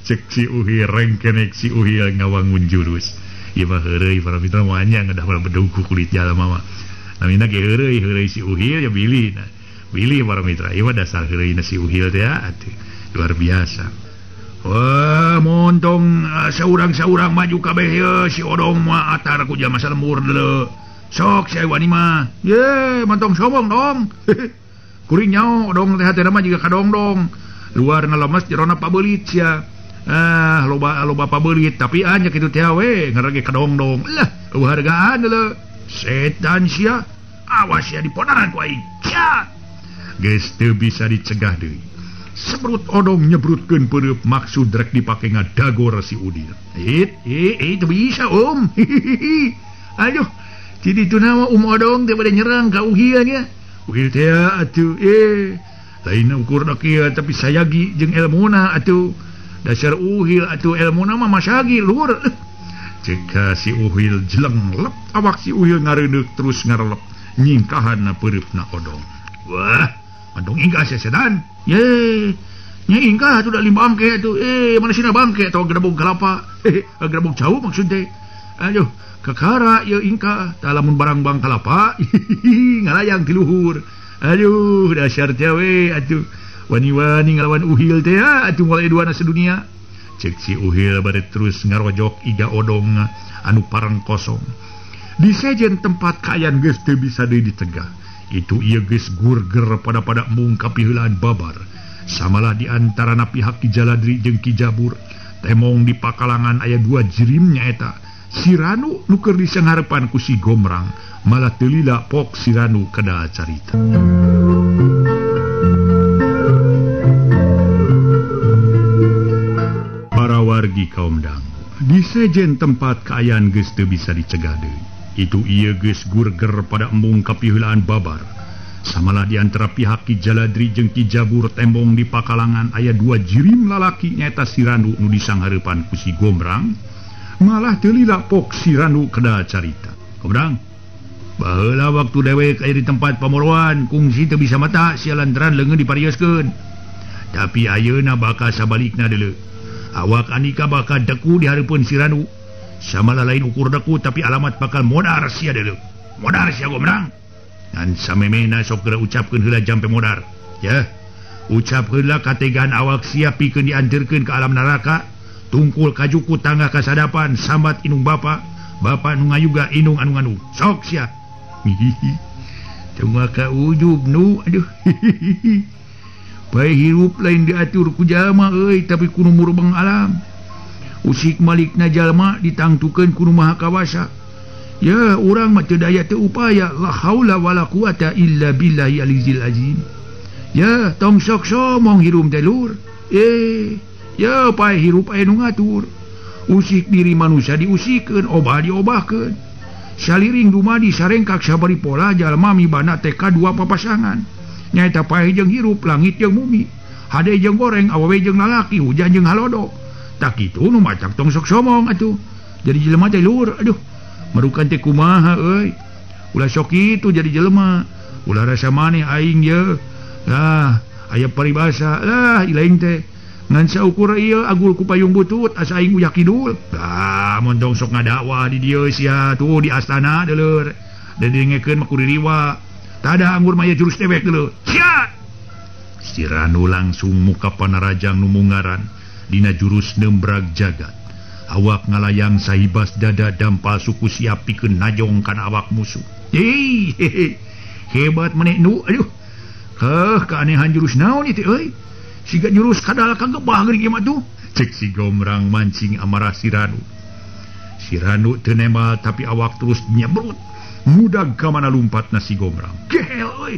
Cek si Uhi rengkenek si Uhi ngawangun jurus. Ieu mah heureuy para mitra moal nya ngedah bedung ku kulit jalma mah. Namina ge heureuy heureuy si Uhil ya bilih. Nah, bilih para mitra. Ieu mah dasar heureuyna si Uhil teh atuh. Luar biasa. Wah, montong saurang-saurang maju kabeh ye si Odong mah atar ku jalma salembur deuleu. Sok si wani mah. Ye, montong sombong dong. Kuring nyaho Odong teh hatena mah jiga kadongdong. Luarna lemes jerona pabeulit sia. Ah, loba pabeulit tapi anya kitu teh we ngarage kadongdong. Lah, eueuh hargaan deuleu. Setan sia. Awas sia diponaran ku aing. Cia. Geus teu bisa dicegah deui. Sebrut odong nyebrutkeun peureub maksud rek dipake ngadagor si Udil. Itu bisa om. Aduh, jadi itu nama Om Odong teh bade nyerang ka Uhil nya. Uhil teh atuh lain ukurna kieu tapi sayagi jeung elmuna atuh. Dasar Uhil atuh elmuna mah masagi luhur. Cek si Uhil jeleng lep awak si Uhil ngareundeuk terus ngarelep nyingkahanna peureupna Odong. Wah, odong ingkah sesedan. Ye, nya ingkah atuh da limba bangke atuh. Mana sina bangke atau gedebog kelapa. Gedebog jauh maksud teh. Aduh, kakara ieu ingkah tah lamun barang bang kalapa ngalayang ti luhur. Aduh, dasar teh we atuh. Wani-wani ngalawan Uhil teh atuh mulai duana sedunia. Cek si Uhil bade terus ngarojok iga odong anu parang kosong. Di sejen tempat kaayaan geus teu bisa deui ditegah. Itu ieu geus gurger pada-pada mung kapiheulaan babar. Samalah di antarana pihak Ki Jaladri jeung Ki Jabur. Temong di pakalangan aya dua jirim nyaeta. Si Ranu nu keur disangharepan ku si Gomrang, malah teu lila pok si Ranu kada carita. Para wargi kaum dangu, di sejen tempat kaayaan geus teu bisa dicegah deui. Itu ieu geus gurger pada embung kapiheulaan babar. Samalah di antara pihak Ki Jaladri jeung Ki Jabur tembong di pakalangan aya dua jirim lalaki nyaeta si Ranu nu disanghareupan ku si Gomrang. Malah teu lila pok si Ranu kada carita. Gomrang, baheula waktu dewek aya di tempat pamoroan kungsi teu bisa mata sia lantaran leungeun diparioskeun. Tapi ayeuna bakal sabalikna deuleu. Awak andika bakal deku di hareupeun si Ranu. Samalah lain ukur deku tapi alamat bakal modar sia deuleu. Modar sia Gomrang. Ngan samemehna sok geura ucapkeun heula jampe modar. Ya. Ucap heula kategaan awak sia pikeun dianterkeun ka alam neraka. Tungkul kajuku tangga kasadapan sambat inung bapa, bapa nu ngayuga inung anu nganu. Sok sia. Teu ka ujub nu aduh. Bae hirup lain diatur ku jalma euy tapi ku nu murbeng alam. Usik malikna jalma ditangtukeun ku nu maha kawasa. Ya urang mah teu daya teu upaya la haula wala quwata illa billahi alizil azim. Ya tong sok somong hirup teh lur. Ya pae hirup aya nu ngatur. Usik diri manusia diusikeun, obah diobahkeun. Saliring dumadi sarengkak sabari pola jalma mibana TK dua papasangan. Nyaeta pae jeung hirup, langit jeung bumi. Hade jeung goreng, awewe jeung lalaki, hujan jeung halodo. Tak kitu nu macak tong sok somong atuh. Jadi jelema teh lur, aduh. Marukan teh kumaha euy. Ulah sok kitu jadi jelema. Ulah rasa maneh aing ye. Lah, aya paribasa lah ilaing teh. Ngan saukur ieu agul ku payung butut asa aing uyak kidul. Lah, mun tong sok ngadakwah di dieu sia tuh di astana deuleur. Da didengekeun mah kuririwa. Tada anggur mah jurus dewek deuleur. Sia! Si Ranu langsung muka panarajang nu mungaran dina jurus nembrag jagat. Awak ngalayang sahibas dada dampal suku siap pikeun najong kana awak musuh. Hei, hebat maneh nu aduh. Heuh, keanehan jurus naon ieu teh euy? Siga jurus kadal kagebah geuning ieu mah tuh. Cek si Gomrang mancing amarah si Ranu. Si Ranu teu nembal tapi awak terus nyebrut. Mudag ka mana lumpatna si Gomrang. Gehel euy.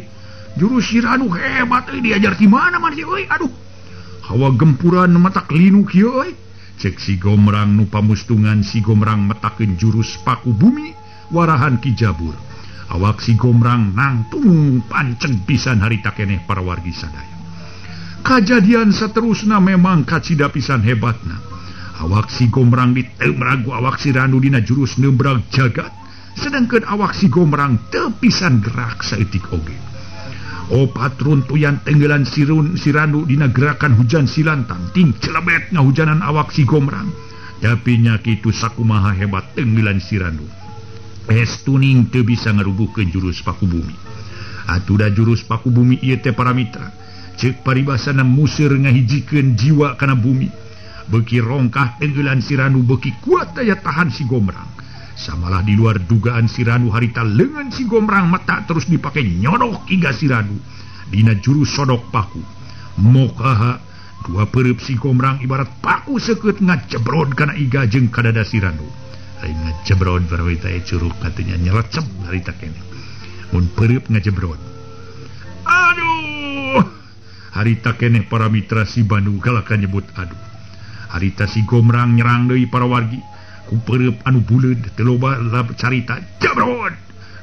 Jurus si Ranu hebat euy, diajar di mana maneh euy? Aduh. Hawa gempuran matak linu kieu euy. Cek si Gomrang nu pamustungan si Gomrang metakeun jurus paku bumi warahan Ki Jabur. Awak si Gomrang nangtung panceng pisan harita keneh para wargi sadaya. Kajadian seterusna memang kacida pisan hebatna. Awak si Gomrang diteumrag ku awak si Ranu dina jurus nembrag jagat, sedangkan awak si Gomrang teu pisan gerak saeutik oge. Opat runtuyan tenggelan si Ranu dina gerakan hujan silantang ting celebet ngahujanan awak si Gomrang. Tapi nya kitu sakumaha hebat tenggelan si Ranu. Es tuning teu bisa ngarubuhkeun jurus paku bumi. Atuh da jurus paku bumi ieu teh para mitra. Ceuk paribasana museur ngahijikeun jiwa kana bumi. Beuki rongkah tenggelan si Ranu beuki kuat daya tahan si Gomrang. Samalah di luar dugaan si Ranu harita lengan si Gomrang mata terus dipakai nyodok hingga si Ranu dina jurus sodok paku. Mokaha dua pereup si Gomrang ibarat paku seukeut ngajebrod kana iga jeung kadada si Ranu. Lain ngajebrod barwita curug katanya nyelecep harita keneh. Mun pereup ngajebrod. Aduh. Harita keneh para mitra si Bandung kalahkan nyebut aduh. Harita si Gomrang nyerang deui para wargi. Ku pereup anu buleud teu loba carita jabrot.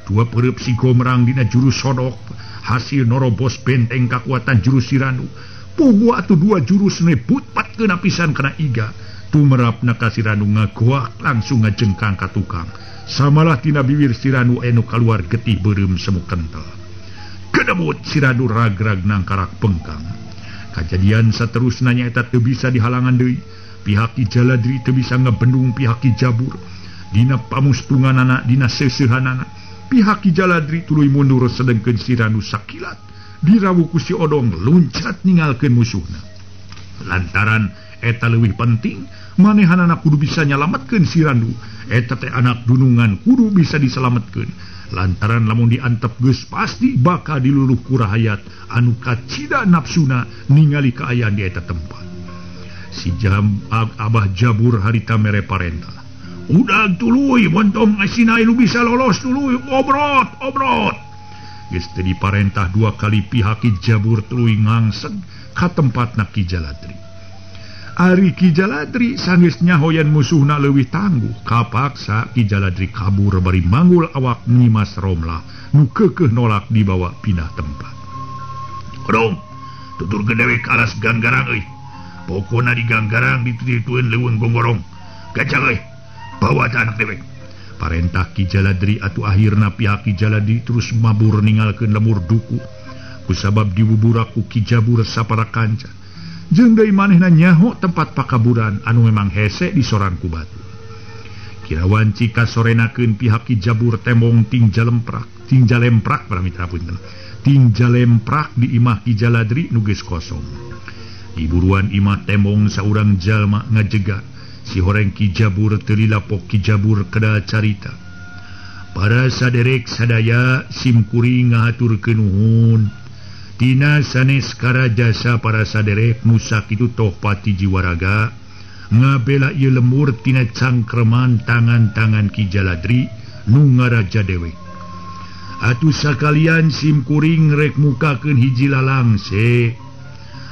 Dua pereup si Gomrang dina jurus sodok hasil norobos benteng kakuatan jurus si Randu. Puguh atuh dua jurus nebut patkeun pisan kana iga. Tumerapna ka si Randu ngagoak langsung ngajengkang ka tukang. Samalah tina bibir si Randu anu kaluar getih beureum semu kental. Kedebut si Randu ragrag nangkarak pengkang. Kajadian saterusna nyaeta teu bisa dihalangan deui. Pihak Ki Jaladri teu bisa ngebendung pihak Ki Jabur. Dina pamustunganana, dina seuseuhanana, pihak Ki Jaladri tuluy mundur sedengkeun si Randu sakilat dirawu ku si Odong luncat ninggalkeun musuhna. Lantaran eta leuwih penting, manehanana kudu bisa nyalametkeun si Randu. Eta teh anak dunungan kudu bisa disalametkeun. Lantaran lamun diantep geus pasti bakal diluluh ku rahayat anu kacida nafsuna ningali kaayaan di eta tempat. Si jam Abah Jabur harita mere parentah. Udah tuluy montong asinai nu bisa lolos tuluy obrot obrot. Geus teu diparentah dua kali pihak Ki Jabur tuluy ngangseg ka tempatna Ki Jaladri. Ari Ki Jaladri sanggeus nyahoyan musuhna leuwih tangguh, kapaksa Ki Jaladri kabur bari manggul awak Nyimas Romlah nu keukeuh nolak dibawa pindah tempat. Odong, tuturkeun dewek alas ganggarang euy. Pokona di ganggarang dititueun leuweung gonggorong. Gajah euy, bawa ta anak dewek. Parentah Ki Jaladri atuh akhirna pihak Ki Jaladri terus mabur ninggalkeun lemur duku. Kusabab dibuburak ku Ki Jabur sapara kanca. Jeung deui manehna nyaho tempat pakaburan anu memang hese disorang ku batu. Kira wanci kasorenakeun pihak Ki Jabur tembong tingjalemprak, tingjalemprak para mitra punten. Tingjalemprak di imah Ki Jaladri nu geus kosong. Di buruan imah tembong saurang jalma ngajega. Si horeng Ki Jabur teu lilapok Ki Jabur kedal carita. Para saderek sadaya simkuring ngahaturkeun nuhun. Tina sanes karajasa para saderek nu sakitu toh pati jiwaraga ngabela ieu lemur tina cangkreman tangan-tangan Ki Jaladri nu ngaraja dewek. Atuh sakalian simkuring rek mukakeun hiji lalangse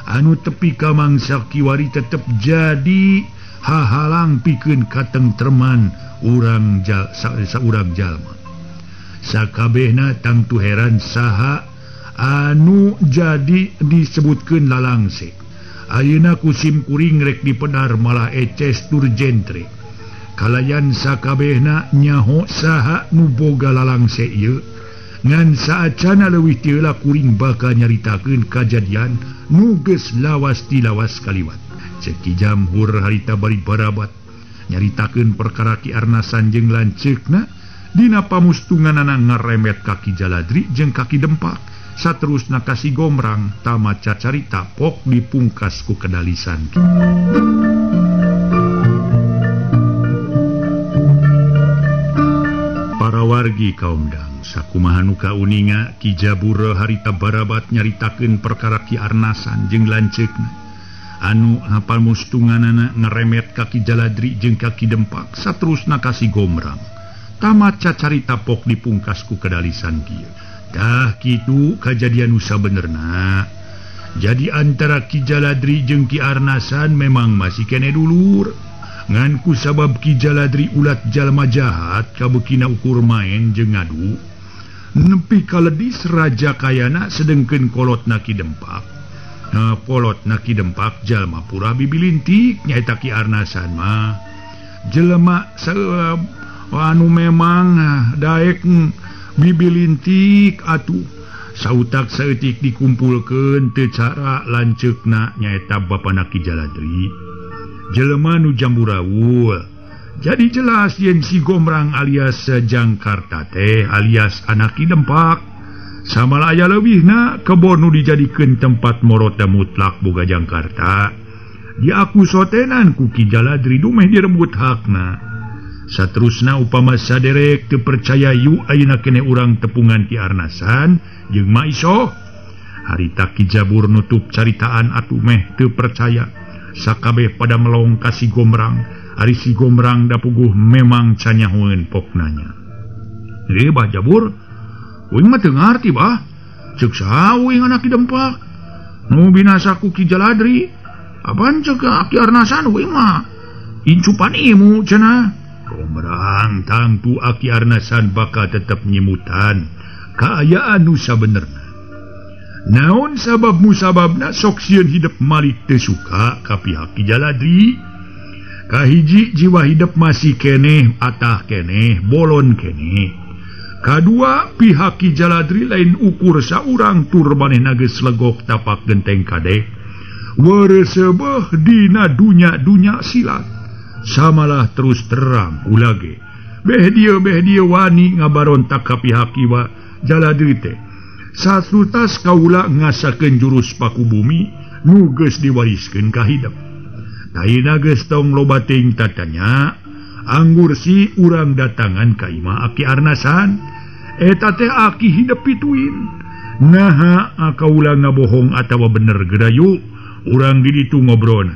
anu tepi ka mangsa kiwari tetep jadi hahalang pikeun katengtreman urang saurang jalma. Sakabehna tangtu heran saha anu jadi disebutkeun lalangse. Ayeuna ku simkuring rek dipedar malah eces tur jentre. Kalayan sakabehna nyaho saha nu boga lalangse ieu. Ngan saacana leuwih ti heula kuring bakal nyaritakeun kajadian nu geus lawas tilawas kaliwat. Ceuk Ki Jamhur harita bari barabat nyaritakeun perkara Ki Arnasan jeung lanceukna dina pamustunganana ngaremet ka Ki Jaladri jeung ka Ki Dempak. Saterusna ka si Gomrang tamat cacarita pok dipungkas ku kedalisan. Para wargi kaum dang sakumaha nu kauninga Ki Jabur harita barabat nyaritakeun perkara Ki Arnasan jeung lanceukna anu pamustunganana ngaremet ka Ki Jaladri jeung ka Ki Dempak saterusna ka si Gomrang tamat cacarita pok dipungkas ku kedalisan kieu. Tah kitu kajadian nu sabenerna. Jadi antara Ki Jaladri jeung Ki Arnasan memang masih kene dulur. Ngan ku sabab Ki Jaladri ulat jalma jahat kabukina ukur main jeung ngadu. Nepi kaledis raja kayana sedengkeun kolotna Ki Dempak. Nah, kolotna Ki Dempak jalma pura bibilintik nyaeta Ki Arnasan mah. Jelema anu memang daek bibilintik atuh sautak saeutik dikumpulkeun teu cara lanceukna nyaeta bapana Ki Jaladri. Jelema nu jamburawul. Jadi jelas yen si Gomrang alias Jangkarta teh alias anak Ki Dempak. Samalah aya leuwihna kebon nu dijadikeun tempat morota mutlak boga Jangkarta. Diaku sotenan ku Ki Jaladri dumeh direbut hakna. Saterusna upama saderek teu percaya yu ayeuna kene urang tepungan Ki Arnasan jeung Maisoh. Harita Ki Jabur nutup caritaan atuh meh teu percaya. Sakabeh pada melong ka si Gomrang. Ari si Gomrang dapuguh memang canyahoeun poknanya. Ieu Bah Jabur, uing mah teu ngarti bah. Ceuk saha uing anak Ki Dempak. Nu binasa ku Ki Jaladri. Apaan cek Aki Arnasan we mah incupan imu cenah. Gombrang tangtu Aki Arnasan bakal tetep nyimutan kaayaan nu sabenerna. Naon sabab musababna sok sieun hidep Malik teu suka ka pihak Ki Jaladri. Kahiji jiwa hidep masih keneh atah keneh bolon keneh. Kadua pihak Ki Jaladri lain ukur saurang tur manehna geus legok tapak genteng kadek. Weresebeh dina dunya-dunya silat. Samalah terus terang ulage. Beh dieu wani ngabarontak ka pihak Ki Jaladri teh. Satutas kaula ngasakeun jurus paku bumi nu geus diwariskeun ka hidep. Taina geus tong loba teuing tatanya, anggur si urang datangan ka imah Aki Arnasan. Eta teh Aki hidep pituin. Naha kaula ngabohong atawa bener gedayu, urang di ditu ngobrolna.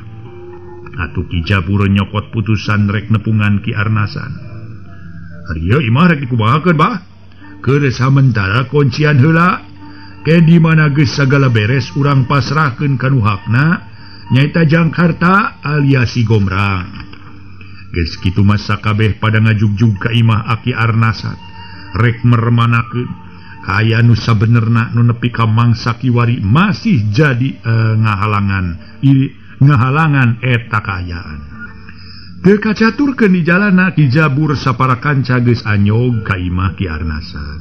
Atuh Ki Jabur nyokot putusan rek nepungan Ki Arnasan. Ari ieu imah rek dikumahakeun bah? Keur samentara kuncian heula ke di mana geus sagala beres urang pasrahkeun ka nu hakna nyaeta Jangkarta alias si Gombrang. Geus kitu mah sakabeh pada ngajugjug ka imah Aki Arnasan rek mermanakeun kaya nu sabenerna nu nepi ka mangsa kiwari masih jadi ngahalangan eta kaayaan. Teu kacaturkeun di jalana Ki Jabur sapara kanca geus anyog ka imah Ki Arnasan.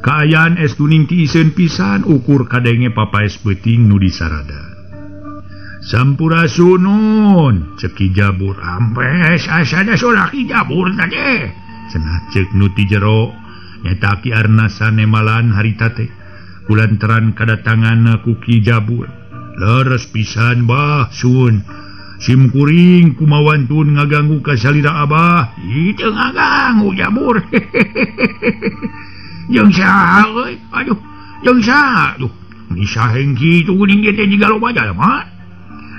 Kaayaan es tuning tiiseun pisan ukur kadenge papaes peuting nu disarada. Sampurasunun ceuk Ki Jabur, ampes asana sola Ki Jabur tadi. Cenah ceuk nu ti jero nyaeta Ki Arnasan nemalan harita teh kulantaran kadatangan ku Ki Jabur. Leres pisan bah suun. Simkuring kumawantun ngaganggu ka salira abah. Itu ngaganggu Jabur. Jeung saha euy? Aduh, jeung saha? Duh, misaheng kitu geuning ieu teh jiga loba jalma.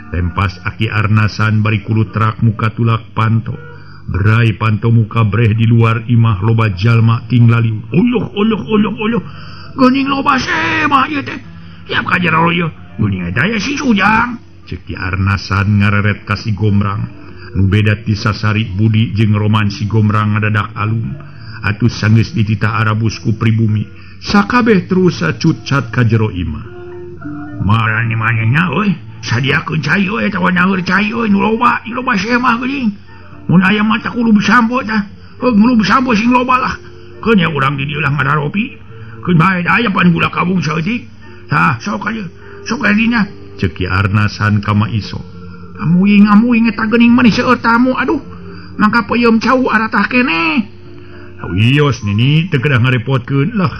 Tempas Aki Arnasan bari kulutrak muka tulak panto. Berai panto muka breh di luar imah loba jalma tinglaliu. Uluh uluh uluh uluh. Geuning loba semah ieu teh. Siap ka jero ieu. Geuning eta ya si Sujang. Cek Ki Arnasan ngareret ka si Gombrang. Nu beda ti sasari Budi jeung roman si Gombrang ngadadak alum. Atuh sanggeus dititah arabus ku pribumi. Sakabeh terus sacut-cat ka jero imah. Marane manehna euy, sadiakeun cai euy atawa naheur cai euy nu loba, loba semah geuning. Mun aya mah tah kudu sampo tah. Heuh ngulub sampo sing loba lah. Keun nya urang di dieu lah ngadaropi. Keun bae aya pan gula kabung saeutik. Tah sok aja. Sok dina. Cek Ki Arnasan ka Ma Iso. Amuing-amuing eta geuning mah seueur tamu aduh. Mangka peuyeum cau aratah keneh. Sawios nini teu kedah ngarepotkeun lah.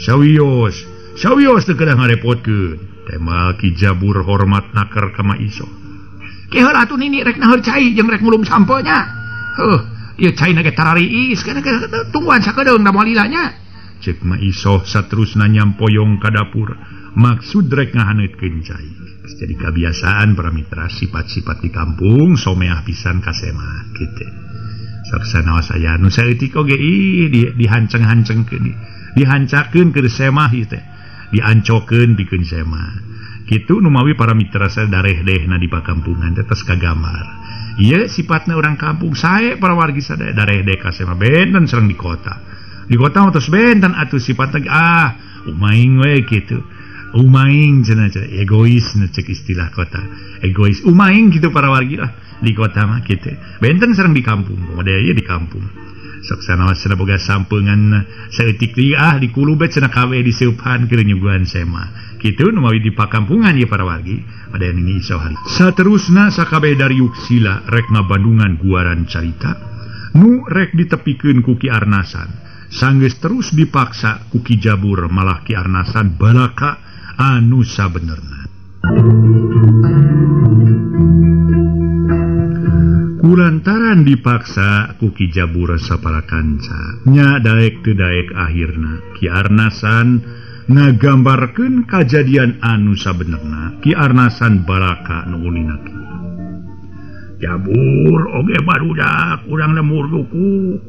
Sawios, sawios teu kedah ngarepotkeun. Tema Ki Jabur hormat naker ka Ma Iso. Ke heula atuh nini rek naheur cai jeung rek ngulum sampo nya. Heuh, ieu caina ge tarariis kana tungguan sakedeung da moal lila nya. Cek Ma Iso saterusna nyampoyong ka dapur. Maksud rek ngahaneutkeun cai. Jadi kebiasaan para mitra sifat-sifat di kampung someah pisan kasema kitu. Sok sanaos aya nu saeutik oge dihanceng-hancengkeun, dihancakeun keur semah ieu teh. Diancokeun pikeun semah. Kitu numawi para mitra sadareh-dehna di pakampungan teh tos kagambar. Ieu sifatna urang kampung sae para wargi sadaya dareh-deh kasema benten sareng di kota. Di kota mah tos benten atuh sifatna umaing we kitu. Umaing cenah egois cek istilah kota. Egois umaing gitu para wargi lah di kota mah kitu. Benten sareng di kampung, kumaha ieu di kampung. Sok sanaos cenah boga sampeungan saeutik deui di kulubet cenah kawe diseupan keur nyuguhan sema. Kitu nu mawi di pakampungan ieu para wargi, pada ini iso hari. Saterusna sakabeh dariuk sila rek ngabandungan guaran carita nu rek ditepikeun ku Ki Arnasan. Sanggeus terus dipaksa ku Ki Jabur malah Ki Arnasan balaka anu sabenerna. Kulantaran dipaksa ku Ki Jabur sapara kanca nya daek teu daek akhirna Ki Arnasan ngagambarkeun kajadian anu sabenerna. Ki Arnasan baraka nu ulina kieu. Jabur oge barudak urang lemur duku.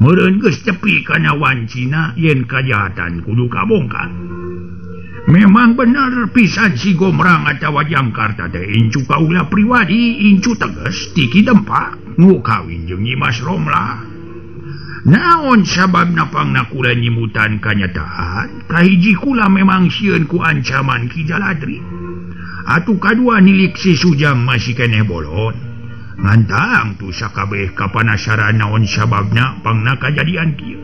Meureun geus tepi kana wancina yen kajahatan kudu kabongkar. Memang bener pisan si Gomrang atawa Jangkarta teh incu kaula pribadi incu tegas ti Ki Dempak nu kawin jeung Nyi Mas Romlah. Naon sababna pangna kula nyimutan kanyataan kahiji kula memang sieun ku ancaman Ki Jaladri. Atuh kadua nilik si Sujang masih keneh bolon. Ngantang tu sakabeh kapanasaran naon sababna pangna kajadian kieu.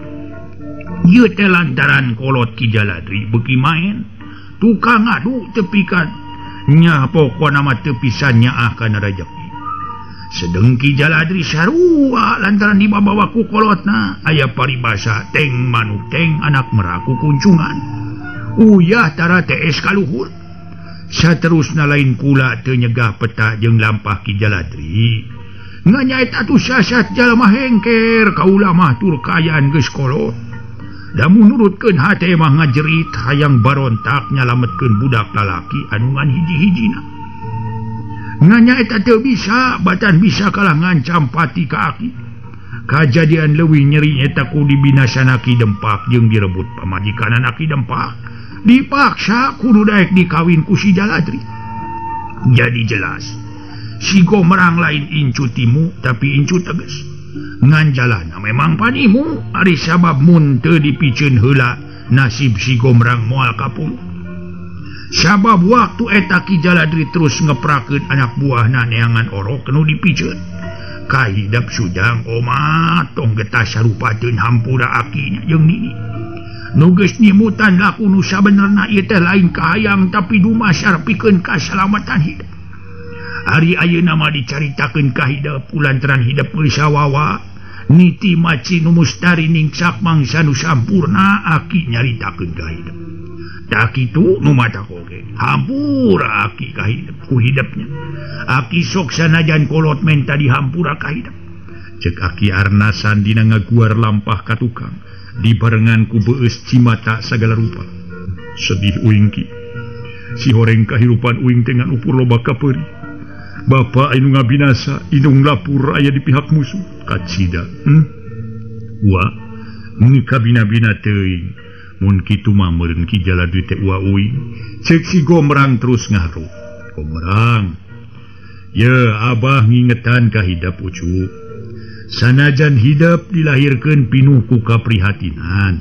Ieu teh lantaran kolot Ki Jaladri beuki main tukang ngadu tepikan nya pokona mah teu pisan nyaah kana rejeki. Sedeng Ki Jaladri sarua lantaran dibabawa ku kolotna aya paribasa teng manuk teng anak meraku kuncungan. Uyah tara tees kaluhur. Saterusna lain kula teu nyegah peta jeung lampah Ki Jaladri. Nganyaet atuh sasat jalma hengker kaula mah tur kaayaan geus kolot. Da nurutkeun hate mah ngajerit hayang barontak nyalametkeun budak lalaki anu ngan hiji-hijina. Nganyaet teu bisa batan bisa kalah ngancam pati ka aki. Kajadian leuwih nyeri eta ku dibinasana Ki Dempak jeung direbut pamajikanana Ki Dempak. Dipaksa kudu daek dikawin ku si Jaladri. Jadi jelas si Gomrang lain incu timu tapi incu tegas. Ngan jalana memang panimu ari sabab mun teu dipiceun heula nasib si Gomrang moal kapuluh. Sabab waktu eta Ki Jaladri terus ngeprakeun anak buahna neangan orok nu dipiceun. Kahidap Sujang omat tong getah sarupateun hampura akinya jeung nini. Nu geus nyimutan laku nu sabenerna ieu teh lain kahayang tapi dumasar pikeun kasalamatan hidup. Ari ayeuna mah dicaritakeun ka hidep lantaran hidep geus sawawa niti maci nu mustari ningsak mangsa nu sampurna aki nyaritakeun ka hidep. Tak kitu nu matak oge hampura aki ka hidep ku hidepnya. Aki sok sanajan kolot menta dihampura ka hidep. Cek Aki Arnasan dina ngaguar lampah ka tukang dibarengan ku beus cimata sagala rupa. Sedih uing ki. Si horeng kahirupan uing teh ngan upur loba kapeuri. Bapa anu ngabinasa indung lapur aya di pihak musuh. Kacida. Wa mun kabina-bina teuing. Mun kitu mah meureun Ki Jaladri teh ua uing. Cek si Gomrang terus ngaru. Gomrang. Ye abah ngingetan ka hidep ucu. Sanajan hidep dilahirkeun pinuh ku kaprihatinan.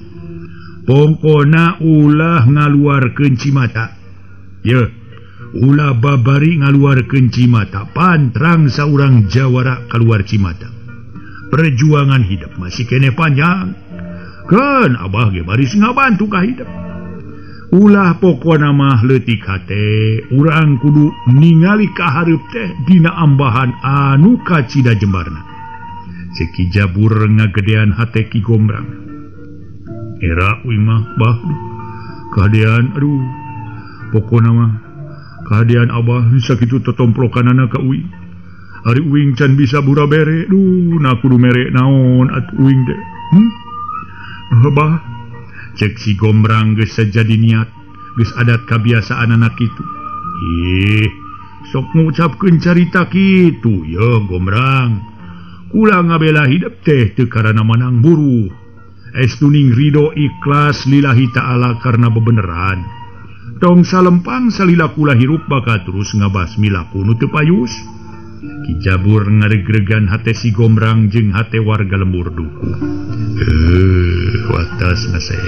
Pongkona ulah ngaluarkeun cimata. Ye, ulah babari ngaluarkeun cimata, pantrang saurang jawara kaluar cimata. Perjuangan hidup masih kene panjang. Keun abah ge baris ngabantu ka hidep. Ulah pokona mah leutik hate, urang kudu ningali ka hareup teh dina ambahan anu kacida jembarna. Cek Ki Jabur ngagedean hate Ki Gombrang. Era uing mah bah kahadean aduh pokona mah kahadean abah sakitu totomplokanana ka uing. Ari uing can bisa burabere duh na kudu mere naon atuh uing teh. Bah cek si Gombrang geus sajadi niat geus adat kabiasaanana kitu. Ih sok ngucapkeun carita kitu ye Gombrang. Kula ngabela hidep teh teu karana manang buruh. Estuning ridho ikhlas lillahi ta'ala karena bebeneran. Tong salempang salila kula hirup bakal terus ngabasmi laku nu teu payus. Ki Jabur ngaregregan hate si Gombrang jeung hate warga lembur duku. Watas naseh.